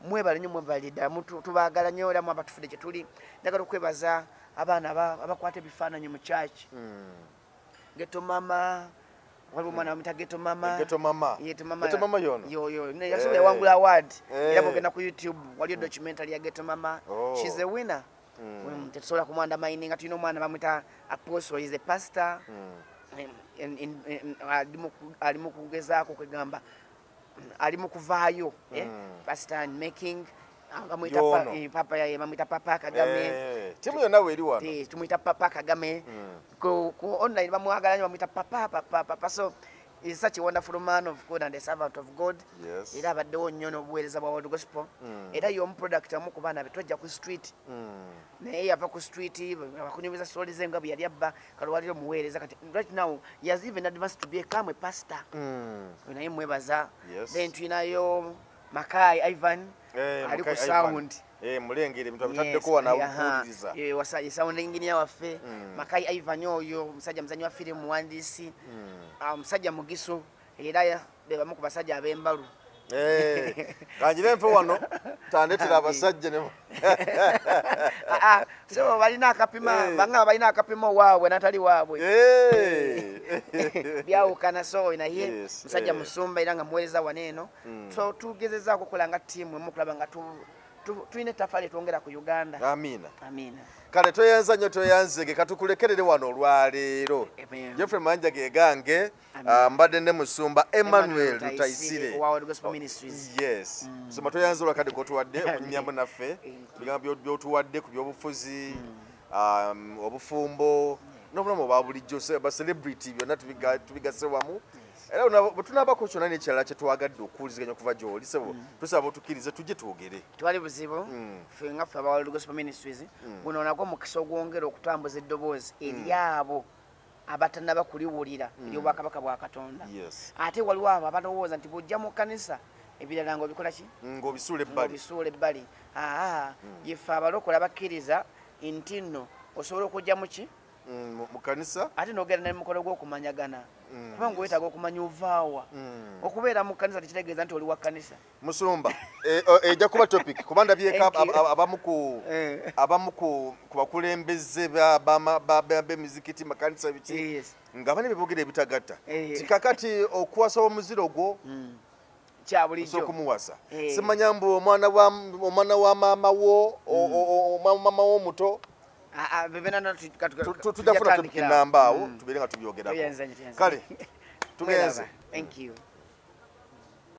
Mwebale nnyo, mwebali ddala, tubaagala nnyo era mwabatufudde gye tuli. Njagala okwebaza abaana abakwata ebifaananyi mu church. Ghetto Mama, waliwo omwana bamuyita Ghetto Mama. Ghetto Mama. Ghetto Mama. Ghetto Mama yono? Yoyo yasobola yawangula award. Era bwogenda ku YouTube waliyo documentary ya Ghetto Mama. She's a winner. Tetusobola kumwandamaini. Nga tulina omwana bamuyita Apostle, is a pastor. Ali mu kugezaako kwegamba ali mu kuvaayo, pastor making, bamuyita Papa, bamuyita Papa Kagame. Timu yonna weeri wano. Tumuyita Papa Kagame. Ku online bamwagala nnyo, bamuyita Papa, Papa, Papa. So is such a wonderful man of God and a servant of God. Era abaddewo nnyo n'obuweereza bwa World Gospel. Era y'omu product omu ku baana be twajja ku street. Naye yava ku street, bakunyumiza story ze nga bwe yali abba kalwaliro muweereza. Kati right now he has even advanced to become a pastor. Naye mwebaza. Then tulinayo Makai Ivan, ali ku sound. Mulengere ebintu abitaddeko wano akuwuliriza. Sound engineer waffe Makai Ivan oyo omusajja muzanyi wa firimu, muwandiisi, omusajja mugiso, era be bamu ku basajja ab'embalu. Kanjire nfe wano tandetera abasajja ne So balina akapima, banga balina akapima waabwe natali waabwe byawukana. So naye musajja musumba era nga muweereza wano eno. So tugezezaako okukola nga ttiimu emu okulaba nga tulina ettaffaali etwongera ku Uganda. Amiina. Amiina. Kale toyanza nnyo, toyanzege, katukulekerere wano olwaleero. Jeffrey Manja gegange, mbadde ne musumba Emmanuel Rutayisire wa World Gospel Ministries. Yes, musumba, toyanza olwakadde kotuwadde okunyumyamu naffe, ebigambo byotuwadde ku byobufuzi, obufumbo n'obulamu obwa bulijjo, ba celebrity, byonna tubigase wamu. Era bwe tunaabako kyonna n'ekirala kye twagadde okuwuliziganya okuva gy'oli, sebo, tusaba otukkirize tujje twogere. Twali buzibu. Ffe nga ffe aba World Gospel Ministries, guno nagwo mukisa ogwongera okutambuza eddoboozi eri abo abatannaba kuliwulira eryobwakabaka bwa Katonda. Ate waliwo abo abalowooza nti bw'ojja mu kkanisa ebirala ng'obikola ki? Ng'obisuula ebbali. Ng'obisuula ebbali. Aa, yeffe abalokole abakkiriza nti nno osobola okujja mu ki mu kanisa ate n'ogenda ne mukolo gw'okumanyagana, kubanga weetaaga okumanya ovaawa. Okubeera mu kkanisa tekitegeeza nti oli wa kkanisa. Musumba, ejja kuba topic, kuba ndabyeko abamu ku abamu ku bakulembeze b'emizikiti, makanisa, biki, nga bane beboogera ebitagatta. Tikakati okuwasa omuziro gwo Kya bulijjo. Osobola okumuwasa. Eh. Simanya mbu omwana wa maama wo, maama wo omuto. Ah, ah, bebena Tujja kufuna topic namba awo, tubeere nga tubyogerako. Tuyanza, tuyanza. Kale tugenze. Thank you.